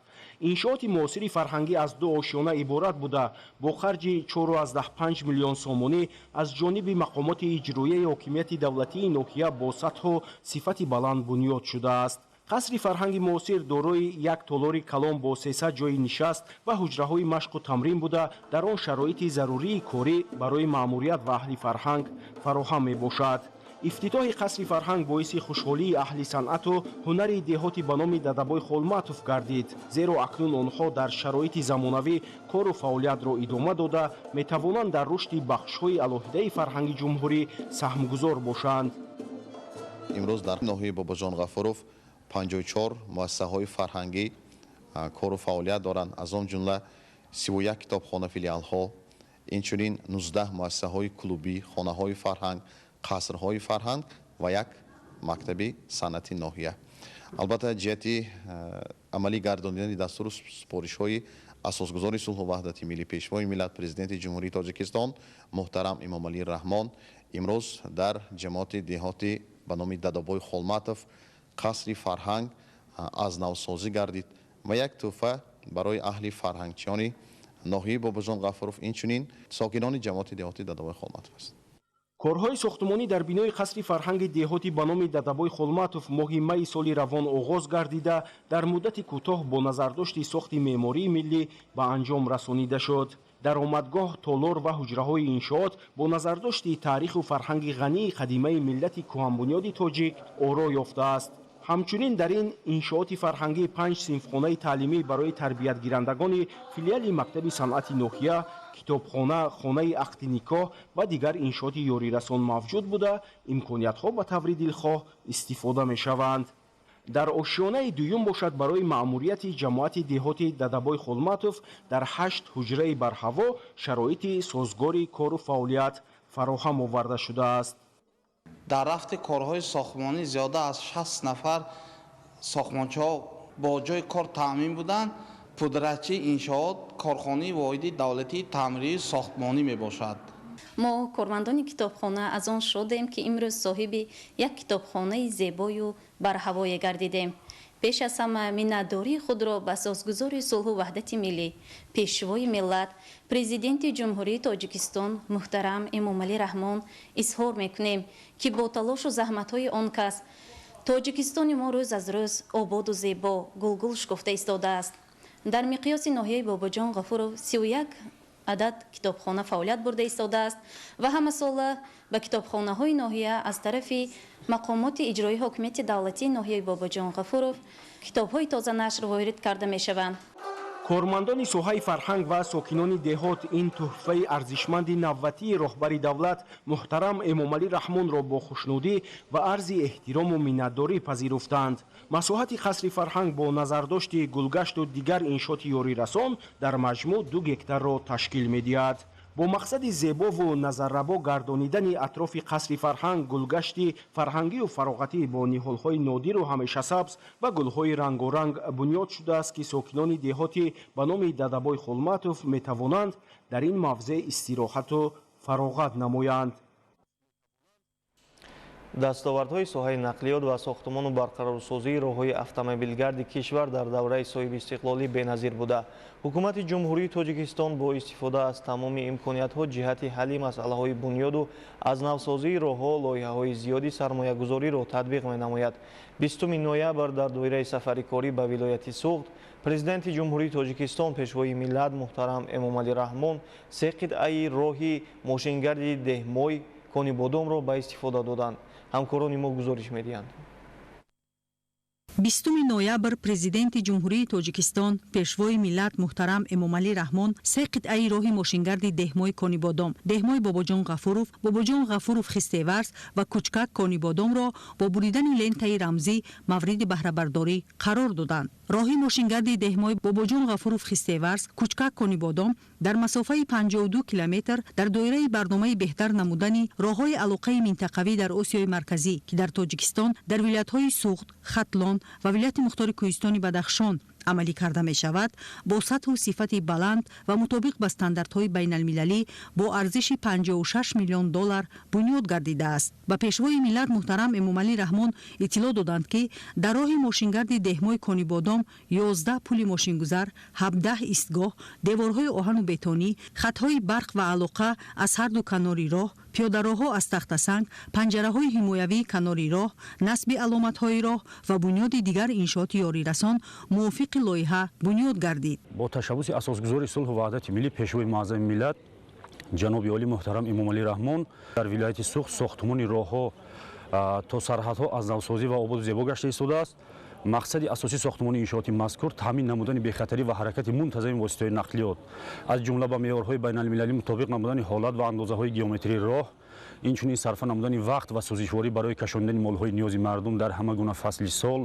[SPEAKER 18] Иншооти муосири фарҳангӣ аз ду ошёна иборат буда, бо харҷи 4,5 миллион сомонӣ аз ҷониби мақомоти иҷроияи ҳокимияти давлатии ноҳия бо сатҳу сифати баланд бунёд шудааст. Қасри фарҳанги муосир дорои як толори калон бо 300 ҷойи нишаст ва ҳуҷраҳои машқу тамрин буда, дар он шароити зарурии корӣ барои маъмурият ва аҳли фарҳанг фароҳам мебошад. Ифтитоҳи қасри фарҳанг боиси хушҳолии аҳли санъату ҳунари деҳоти ба номи Дадабой Холматов гардид, зеро акнун онҳо дар шароити замонавӣ кору фаъолиятро идома дода метавонанд дар рушди бахшҳои алоҳидаи фарҳанги ҷумҳурӣ саҳмгузор бошанд.
[SPEAKER 13] Имрӯз дар ноҳияи Бобоҷон Ғафуров 54 муассисаҳои фарҳангӣ кору фаъолият доранд, аз он ҷумла 31 китобхона филиалҳо, инчунин 19 муассисаҳои клубӣ, хонаҳои фарҳанг, қасрҳои фарҳанг ва як мактаби санъати ноҳия. Албатта, ҷиҳати амалӣ гардонидани дастуру супоришҳои асосгузори сулҳу ваҳдати миллӣ, Пешвои миллат, Президенти Ҷумҳурии Тоҷикистон муҳтарам Эмомалӣ Раҳмон имрӯз дар ҷамоати деҳоти ба номи Дадобой Холматов қасри фарҳанг аз навсозӣ гардид ва як тӯҳфа барои аҳли фарҳангчиёни ноҳияи Бобоҷон Ғафуров, инчунин сокинони ҷамоати деҳоти Дадобой Холматов аст.
[SPEAKER 18] Корҳои сохтмонӣ дар бинои қасри фарҳанги деҳоти ба номи Дадабой Холматов моҳи майи соли равон оғоз гардида, дар муддати кӯтоҳ бо назардошти сохти меъмории миллӣ ба анҷом расонида шуд. Даромадгоҳ, толор ва ҳуҷраҳои иншоот бо назардошти таъриху фарҳанги ғании қадимаи миллати кӯҳанбунёди тоҷик оро ёфтааст. Ҳамчунин дар ин иншооти фарҳангӣ 5 синфхонаи таълимӣ барои тарбиятгирандагони филиали мактаби санъати ноҳия, китобхона, хонаи ақди никоҳ ва дигар иншооти ёрирасон мавҷуд буда, имкониятҳо ба таври дилхоҳ истифода мешаванд. Дар ошёнаи дуюм бошад барои маъмурияти ҷамоати деҳоти Дадабой Холматов дар 8 ҳуҷраи барҳаво шароити созгори кору фаъолият фароҳам оварда шудааст.
[SPEAKER 14] Дар рафти корҳои сохтмонӣ зиёда аз 60 нафар сохтмончиҳо бо ҷойи кор таъмин буданд. Пудратчии иншоот корхонаи воҳиди давлатии таъмирии сохтмонӣ мебошад.
[SPEAKER 15] Мо кормандони китобхона аз он шодем, ки имрӯз соҳиби як китобхонаи зебою барҳавое гардидем. Пеш аз ҳама миннатдории худро ба асосгузори сулҳу ваҳдати миллӣ, Пешвои миллат, Президенти Ҷумҳурии Тоҷикистон муҳтарам Эмомалӣ Раҳмон изҳор мекунем, ки бо талошу заҳматҳои он кас Тоҷикистони мо рӯз аз рӯз ободу зебо, гулгул шукуфта истодааст. Дар миқёси ноҳияи Бобоҷон Ғафуров 31 адад китобхона фаъолият бурда истодааст ва ҳамасола ба китобхонаҳои ноҳия аз тарафи мақомоти иҷроии ҳокимияти давлатии ноҳияи Бобоҷон Ғафуров китобҳои тозанашр ворид карда мешаванд.
[SPEAKER 18] Кормандони соҳаи фарҳанг ва сокинони деҳот ин тӯҳфаи арзишманди навбатии роҳбари давлат муҳтарам Эмомалӣ Раҳмонро бо хушнудӣ ва арзи эҳтирому миннатдорӣ пазируфтанд. Масоҳати қасри фарҳанг бо назардошти гулгашту дигар иншооти ёрирасон дар маҷмӯъ 2 гектарро ташкил медиҳад. Бо мақсади зебову назаррабо гардонидани атрофи қасри фарҳанг гулгашти фарҳангию фароғатӣ бо ниҳолҳои нодиру ҳамешасабз ва гулҳои рангоранг бунёд шудааст, ки сокинони деҳоти ба номи Дадабой Холматов метавонанд дар ин мавзеъ истироҳату фароғат намоянд.
[SPEAKER 1] Дастовардҳои соҳаи нақлиёт ва сохтмону барқарорсозии роҳҳои автомобилгарди кишвар дар давраи соҳибистиқлолӣ беназир буда. Ҳукумати Ҷумҳурии Тоҷикистон бо истифода аз тамоми имкониятҳо ҷиҳати ҳалли масъалаҳои бунёду аз навсозии роҳҳо лоиҳаҳои зиёди сармоягузориро татбиқ менамояд. 20 ноябр дар доираи сафари корӣ ба вилояти Суғд Президенти Ҷумҳурии Тоҷикистон, Пешвои миллат муҳтарам Эмомалӣ Раҳмон 3 қитъаи роҳи мошингарди Деҳмой Конибодомро ба истифода доданд. Ҳамкорони мо гузориш медиҳанд.
[SPEAKER 24] 20 ноябр Президенти Ҷумҳурии Тоҷикистон, Пешвои миллат муҳтарам Эмомалӣ Раҳмон 3 қитъаи роҳи мошингарди Деҳмой Конибодом, Деҳмой Бобоҷон Ғафуров, Бобоҷон Ғафуров Хистеварз ва Кучкак Конибодомро бо буридани лентаи рамзӣ мавриди баҳрабардорӣ қарор доданд. Роҳи мошингарди Деҳмой Бобоҷон Ғафуров Хистеварз, Кучкак Конибодом дар масофаи 52 километр дар доираи барномаи беҳтар намудани роҳҳои алоқаи минтақавӣ дар Осиёи Марказӣ, ки дар Тоҷикистон дар вилоятҳои Суғд, Хатлон ва вилояти мухтори Кӯҳистони Бадахшон Амалӣ карда мешавад, бо сатҳу сифати баланд ва мутобиқ ба стандартҳои байналмилалӣ бо арзиши 56 миллион доллар бунёд гардидааст. Ба Пешвои миллат муҳтарам Эмомалӣ Раҳмон иттилоъ доданд, ки дар роҳи мошингарди Деҳмои Конибодом 11 пули мошингузар, 17 истгоҳ, деворҳои оҳану бетонӣ, хатҳои барқ ва алоқа аз ҳарду канори роҳ, пиёдароҳҳо аз тахтасанг, панҷараҳои ҳимоявии канори роҳ, насби аломатҳои роҳ ва бунёди дигар иншооти ёрирасон мувофиқи лоиҳа бунёд гардид.
[SPEAKER 3] Бо ташаббуси Асосгузори сулҳу ваҳдати миллӣ, Пешвои муаззами миллат, ҷаноби олӣ муҳтарам Эмомалӣ Раҳмон дар вилояти Суғд сохтмони роҳҳо то сарҳадҳо аз навсозӣ ва ободу зебо гашта истодааст. Мақсади асосии сохтмони иншооти мазкур таъмин намудани бехатарӣ ва ҳаракати мунтазами воситаҳои нақлиёт, аз ҷумла ба меъёрҳои байналмилалӣ мутобиқ намудани ҳолат ва андозаҳои геометрии роҳ, инчунин сарфа намудани вақт ва сӯзишворӣ барои кашондани молҳои ниёзи мардум дар ҳама гуна фасли сол,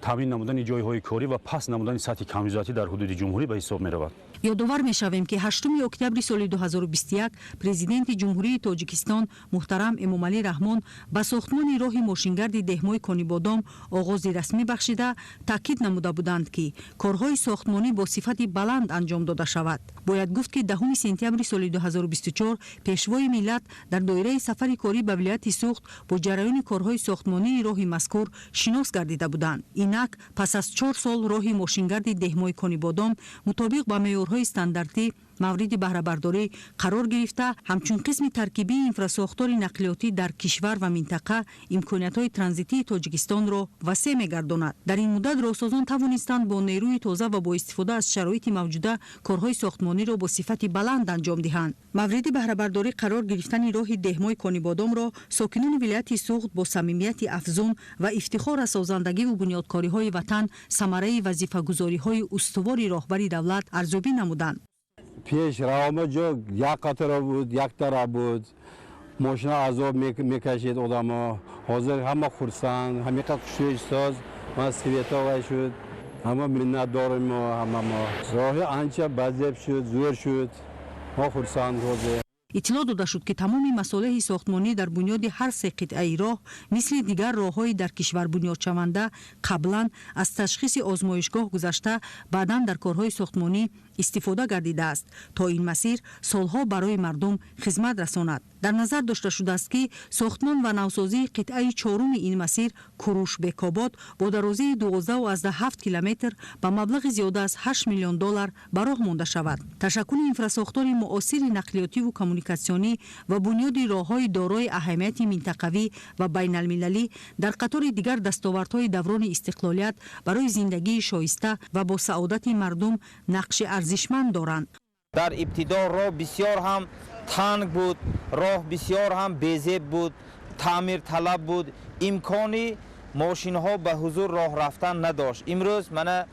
[SPEAKER 3] таъмин намудани ҷойҳои корӣ ва паст намудани сатҳи камбизоатӣ дар ҳудуди ҷумҳурӣ ба ҳисоб меравад.
[SPEAKER 24] Ёдовар мешавем, ки 8 октябри соли 2021 Президенти Ҷумҳурии Тоҷикистон муҳтарам Эмомалӣ Раҳмон ба сохтмони роҳи мошингарди Деҳмои Конибодом оғози расмӣ бахшида, таъкид намуда буданд, ки корҳои сохтмонӣ бо сифати баланд анҷом дода шавад. Бояд гуфт, ки 10 сентябри соли 2024 Пешвои миллат дар доираи сафари корӣ ба вилояти Суғд бо ҷараёни корҳои сохтмонии роҳи мазкур шинос гардида буданд. Инак пас аз 4 сол роҳи мошингарди Деҳмои Конибодом мутобиқ ба меъёрҳои стандартӣ мавриди баҳрабардорӣ қарор гирифта, ҳамчун қисми таркибии инфрасохтори нақлиётӣ дар кишвар ва минтақа имкониятҳои транзитии Тоҷикистонро васеъ мегардонад. Дар ин муддат роҳсозон тавонистанд бо нерӯи тоза ва бо истифода аз шароити мавҷуда корҳои сохтмониро бо сифати баланд анҷом диҳанд. Мавриди баҳрабардорӣ қарор гирифтани роҳи Деҳмои Конибодомро сокинони вилояти Суғд бо самимияти афзун ва ифтихор аз созандагиву бунёдкориҳои ватан, самараи вазифагузориҳои устувори роҳбари давлат арзёбӣ намуданд.
[SPEAKER 10] Пеш роҳма ҷо як қатора буд, як тараф буд, мошина азоб мекашид одамо. Ҳозир ҳама хурсанд, ҳамиқа хушрӯйсоз, ман световай шуд, ҳама миннатдорем мо, ҳама мо. Роҳи анча базеб шуд, зӯр шуд, мо хурсанд ҳозир.
[SPEAKER 24] Иттилоъ дода шуд, ки тамоми масолеҳи сохтмонӣ дар бунёди ҳар се қитъаи роҳ, мисли дигар роҳҳои дар кишвар бунёдшаванда, қаблан аз ташхиси озмоишгоҳ гузашта, баъдан дар корҳои сохтмонӣ истифода гардидааст, то ин масир солҳо барои мардум хизмат расонад. Дар назар дошта шудааст, ки сохтмон ва навсозии қитъаи чоруми ин масир Куруш Бекобод бо дарозии 12,7 километр ба маблағи зиёда аз 8 миллион доллар ба роҳ монда шавад. Ташаккули инфрасохтори муосири нақлиётиву коммуникатсионӣ ва бунёди роҳҳои дорои аҳамияти минтақавӣ ва байналмилалӣ дар қатори дигар дастовардҳои даврони истиқлолият барои зиндагии шоиста ва бо саодати мардум нақши арзишманд доранд.
[SPEAKER 16] Дар ибтидо роҳ бисёр ҳам танг буд, роҳ бисёр ҳам безеб буд, таъмирталаб буд, имкони мошинҳо ба ҳузур роҳ рафтан надошт. Имрӯз мана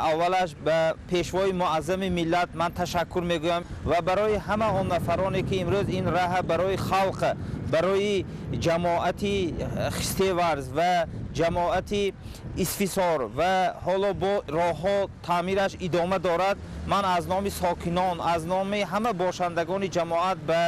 [SPEAKER 16] аввалаш ба Пешвои муаззами миллат ман ташаккур мегӯям ва барои ҳама он нафароне, ки имрӯз ин раҳа барои халқ, барои ҷамоати Хистеварз ва ҷамоати Исфисор ва ҳоло бо роҳҳо таъмираш идома дорад, ман аз номи сокинон, аз номи ҳама бошандагони ҷамоат ба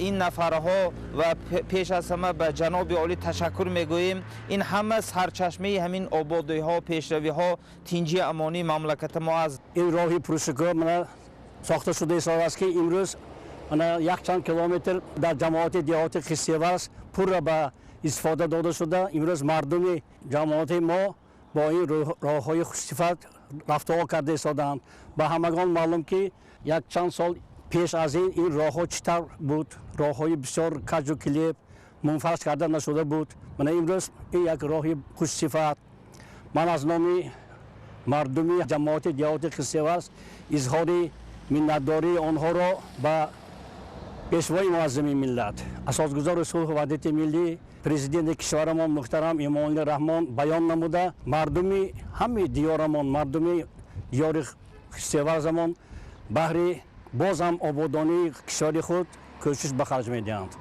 [SPEAKER 16] ин нафарҳо ва пеш аз ҳама ба ҷаноби олӣ ташаккур мегӯем. Ин ҳама сарчашмаи ҳамин ободиҳо, пешравиҳо, тинҷи амонии мамлакати мо аст.
[SPEAKER 17] Ин роҳи пуршукӯҳ мана сохта шуда истодааст, ки имрӯз мана якчанд километр дар ҷамоати деҳоти Хистеварз пурра ба истифода дода шуда. Имрӯз мардуми ҷамоати мо бо ин роҳҳои хушсифат рафтуо карда истодаанд. Ба ҳамагон маълум, ки якчанд сол пеш аз ин роҳҳо чӣ тавр буд, роҳҳои бисёр каҷу килеб, мунфарш карда нашуда буд. Мана имрӯз ин як роҳи хушсифат. Ман аз номи мардуми ҷамоати деҳоти Хистеварз изҳори миннатдории онҳоро ба Пешвои муаззами миллат, асосгузори сулҳу ваҳдати миллӣ, Президенти кишварамон муҳтарам Эмомалӣ Раҳмон баён намуда, мардуми ҳамаи диёрамон, мардуми диёри Хистеварзамон баҳри боз ҳам ободонии кишвари худ кӯшиш ба харҷ медиҳанд.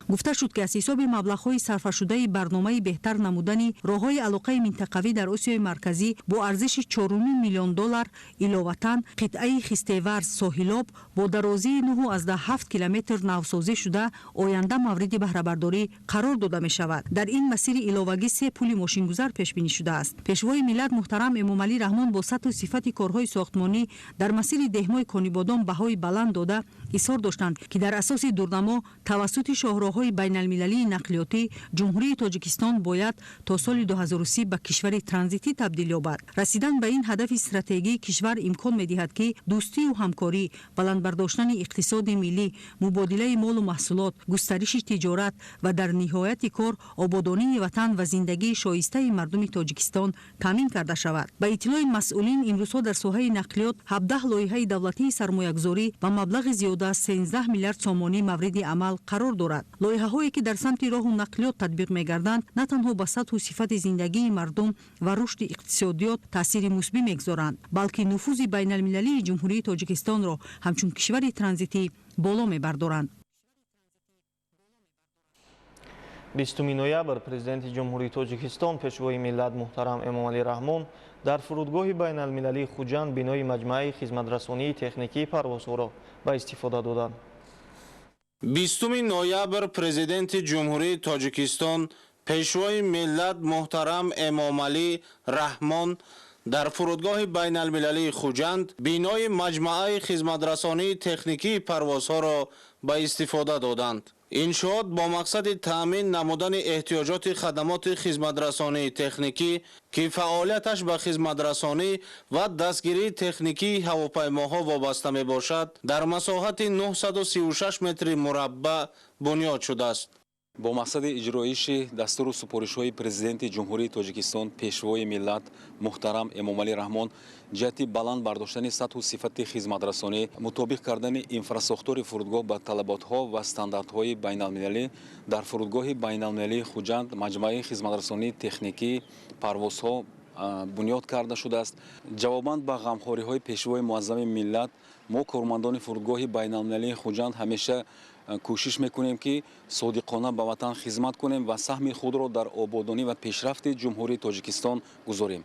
[SPEAKER 24] Гуфта шуд, ки аз ҳисоби маблағҳои сарфашудаи барномаи беҳтар намудани роҳҳои алоқаи минтақавӣ дар Осиёи Марказӣ бо арзиши 4,5 миллион доллар иловатан қитъаи Хистеварз Соҳилоб бо дарозии 9,7 километр навсозӣ шуда, оянда мавриди баҳрабардорӣ қарор дода мешавад. Дар ин масири иловагӣ се пули мошингузар пешбинӣ шудааст. Пешвои миллат муҳтарам Эмомалӣ Раҳмон бо сатҳу сифати корҳои сохтмонӣ дар масири деҳмои Конибодом баҳои баланд дода, изҳор доштанд, ки дар асоси дурнамо тавассути шоҳроҳҳои байналмилалии нақлиётӣ Ҷумҳурии Тоҷикистон бояд то соли 2030 ба кишвари транзитӣ табдил ёбад. Расидан ба ин ҳадафи стратегии кишвар имкон медиҳад, ки дӯстию ҳамкорӣ, баланд бардоштани иқтисоди миллӣ, мубодилаи молу маҳсулот, густариши тиҷорат ва дар ниҳояти кор ободонии ватан ва зиндагии шоистаи мардуми Тоҷикистон таъмин карда шавад. Ба иттилои масъулин, имрӯзҳо дар соҳаи нақлиёт 17 лоиҳаи давлатии сармоягузорӣ ба маблағи зиёда аз 13 миллиард сомонӣ мавриди амал қарор дорад. Лоиҳаҳое, ки дар самти роҳу нақлиёт татбиқ мегарданд, на танҳо ба сатҳу сифати зиндагии мардум ва рушди иқтисодиёт таъсири мусбӣ мегузоранд, балки нуфузи байналмилалии Ҷумҳурии Тоҷикистонро ҳамчун кишвари транзитӣ боло мебардоранд.
[SPEAKER 1] 20 ноябр Президенти Ҷумҳурии Тоҷикистон, Пешвои миллат муҳтарам Эмомалӣ Раҳмон дар фурудгоҳи байналмилалии Хуҷанд бинои маҷмӯаи хизматрасонии техникии парвозҳоро ба истифода доданд.
[SPEAKER 14] 20 ноябр Президенти Ҷумҳурии Тоҷикистон, Пешвои миллат муҳтарам Эмомалӣ Раҳмон дар фурудгоҳи байналмилалии Хуҷанд бинои маҷмӯаи хизматрасонии техникии парвозҳоро ба истифода доданд. Иншоот бо мақсади таъмин намудани эҳтиёҷоти хадамоти хизматрасонии техникӣ, ки фаъолияташ ба хизматрасонӣ ва дастгирии техникии ҳавопаймоҳо вобаста мебошад, дар масоҳати 936 метри мураббаъ бунёд шудааст.
[SPEAKER 19] Бо мақсади иҷроиши дастуру супоришҳои Президенти Ҷумҳурии Тоҷикистон, Пешвои миллат муҳтарам Эмомалӣ Раҳмон ҷиҳати баланд бардоштани сатҳу сифати хизматрасонӣ, мутобиқ кардани инфрасохтори фурудгоҳ ба талаботҳо ва стандартҳои байналмилалӣ дар фурудгоҳи байналмилалии Хуҷанд маҷмӯаи хизматрасонии техникии парвозҳо бунёд карда шудааст. Ҷавобан ба ғамхориҳои Пешвои муаззами миллат, мо кормандони фурудгоҳи байналмилалии Хуҷанд ҳамеша кӯшиш мекунем, ки содиқона ба ватан хизмат кунем ва саҳми худро дар ободонӣ ва пешрафти Ҷумҳурии Тоҷикистон гузорем.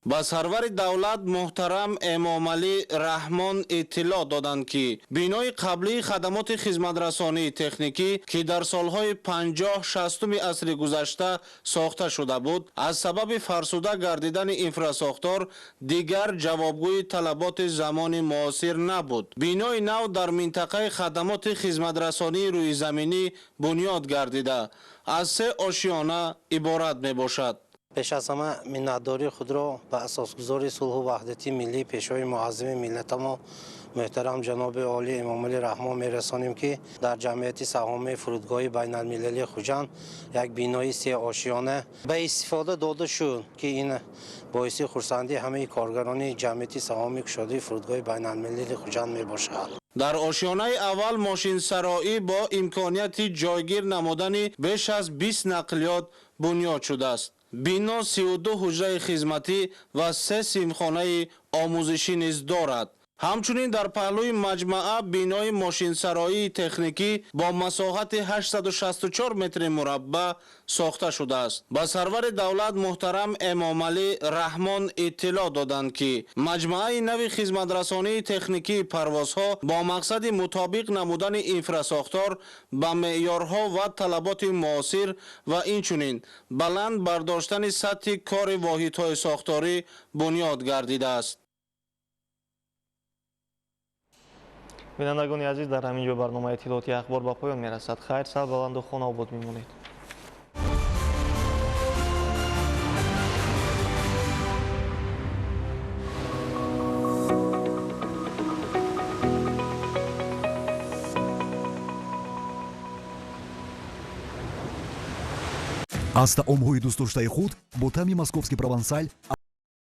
[SPEAKER 14] Ба сарвари давлат муҳтарам Эмомалӣ Раҳмон иттилоъ доданд, ки бинои қаблии хадамоти хизматрасонии техникӣ, ки дар солҳои 50-60 асри гузашта сохта шуда буд, аз сабаби фарсуда гардидани инфрасохтор дигар ҷавобгӯи талаботи замони муосир набуд. Бинои нав дар минтақаи хадамоти хизматрасонии рӯизаминӣ бунёд гардида, аз се ошиёна иборат мебошад.
[SPEAKER 20] Пеш аз ҳама миннатдории худро ба асосгузори сулҳу ваҳдати миллӣ, Пешвои муаззами миллатамо муҳтарам ҷаноби олӣ Эмомалӣ Раҳмон мерасонем, ки дар ҷамъияти саҳомии фурудгоҳи байналмилалии Хуҷанд як бинои сеошиёна ба истифода дода шуд, ки ин боиси хурсандии ҳамаи коргарони ҷамъияти саҳомии кушодаи фурудгоҳи байналмилалии Хуҷанд мебошад.
[SPEAKER 14] Дар ошиёнаи аввал мошинсароӣ бо имконияти ҷойгир намудани беш аз 20 нақлиёт бунёд шудааст. Бино 32 ҳуҷраи хизматӣ ва 3 синфхонаи омӯзишӣ низ дорад. Ҳамчунин дар паҳлӯи маҷмаа бинои мошинсароии техникӣ бо масоҳати 864 метри мураббаъ сохта шудааст. Ба сарвари давлат муҳтарам Эмомалӣ Раҳмон иттилоъ доданд, ки маҷмӯаи нави хизматрасонии техникии парвозҳо бо мақсади мутобиқ намудани инфрасохтор ба меъёрҳо ва талаботи муосир ва инчунин баланд бардоштани сатҳи кори воҳидҳои сохторӣ бунёд гардидааст.
[SPEAKER 1] Бинандагони азиз, дар ҳамин ҷо барномаи иттилооти ахбор ба поён мерасад. Хайр, сарбаланду хонаобод мемонед.
[SPEAKER 21] Аз таомҳои дӯстдоштаи худ бо таъми московский провансаль.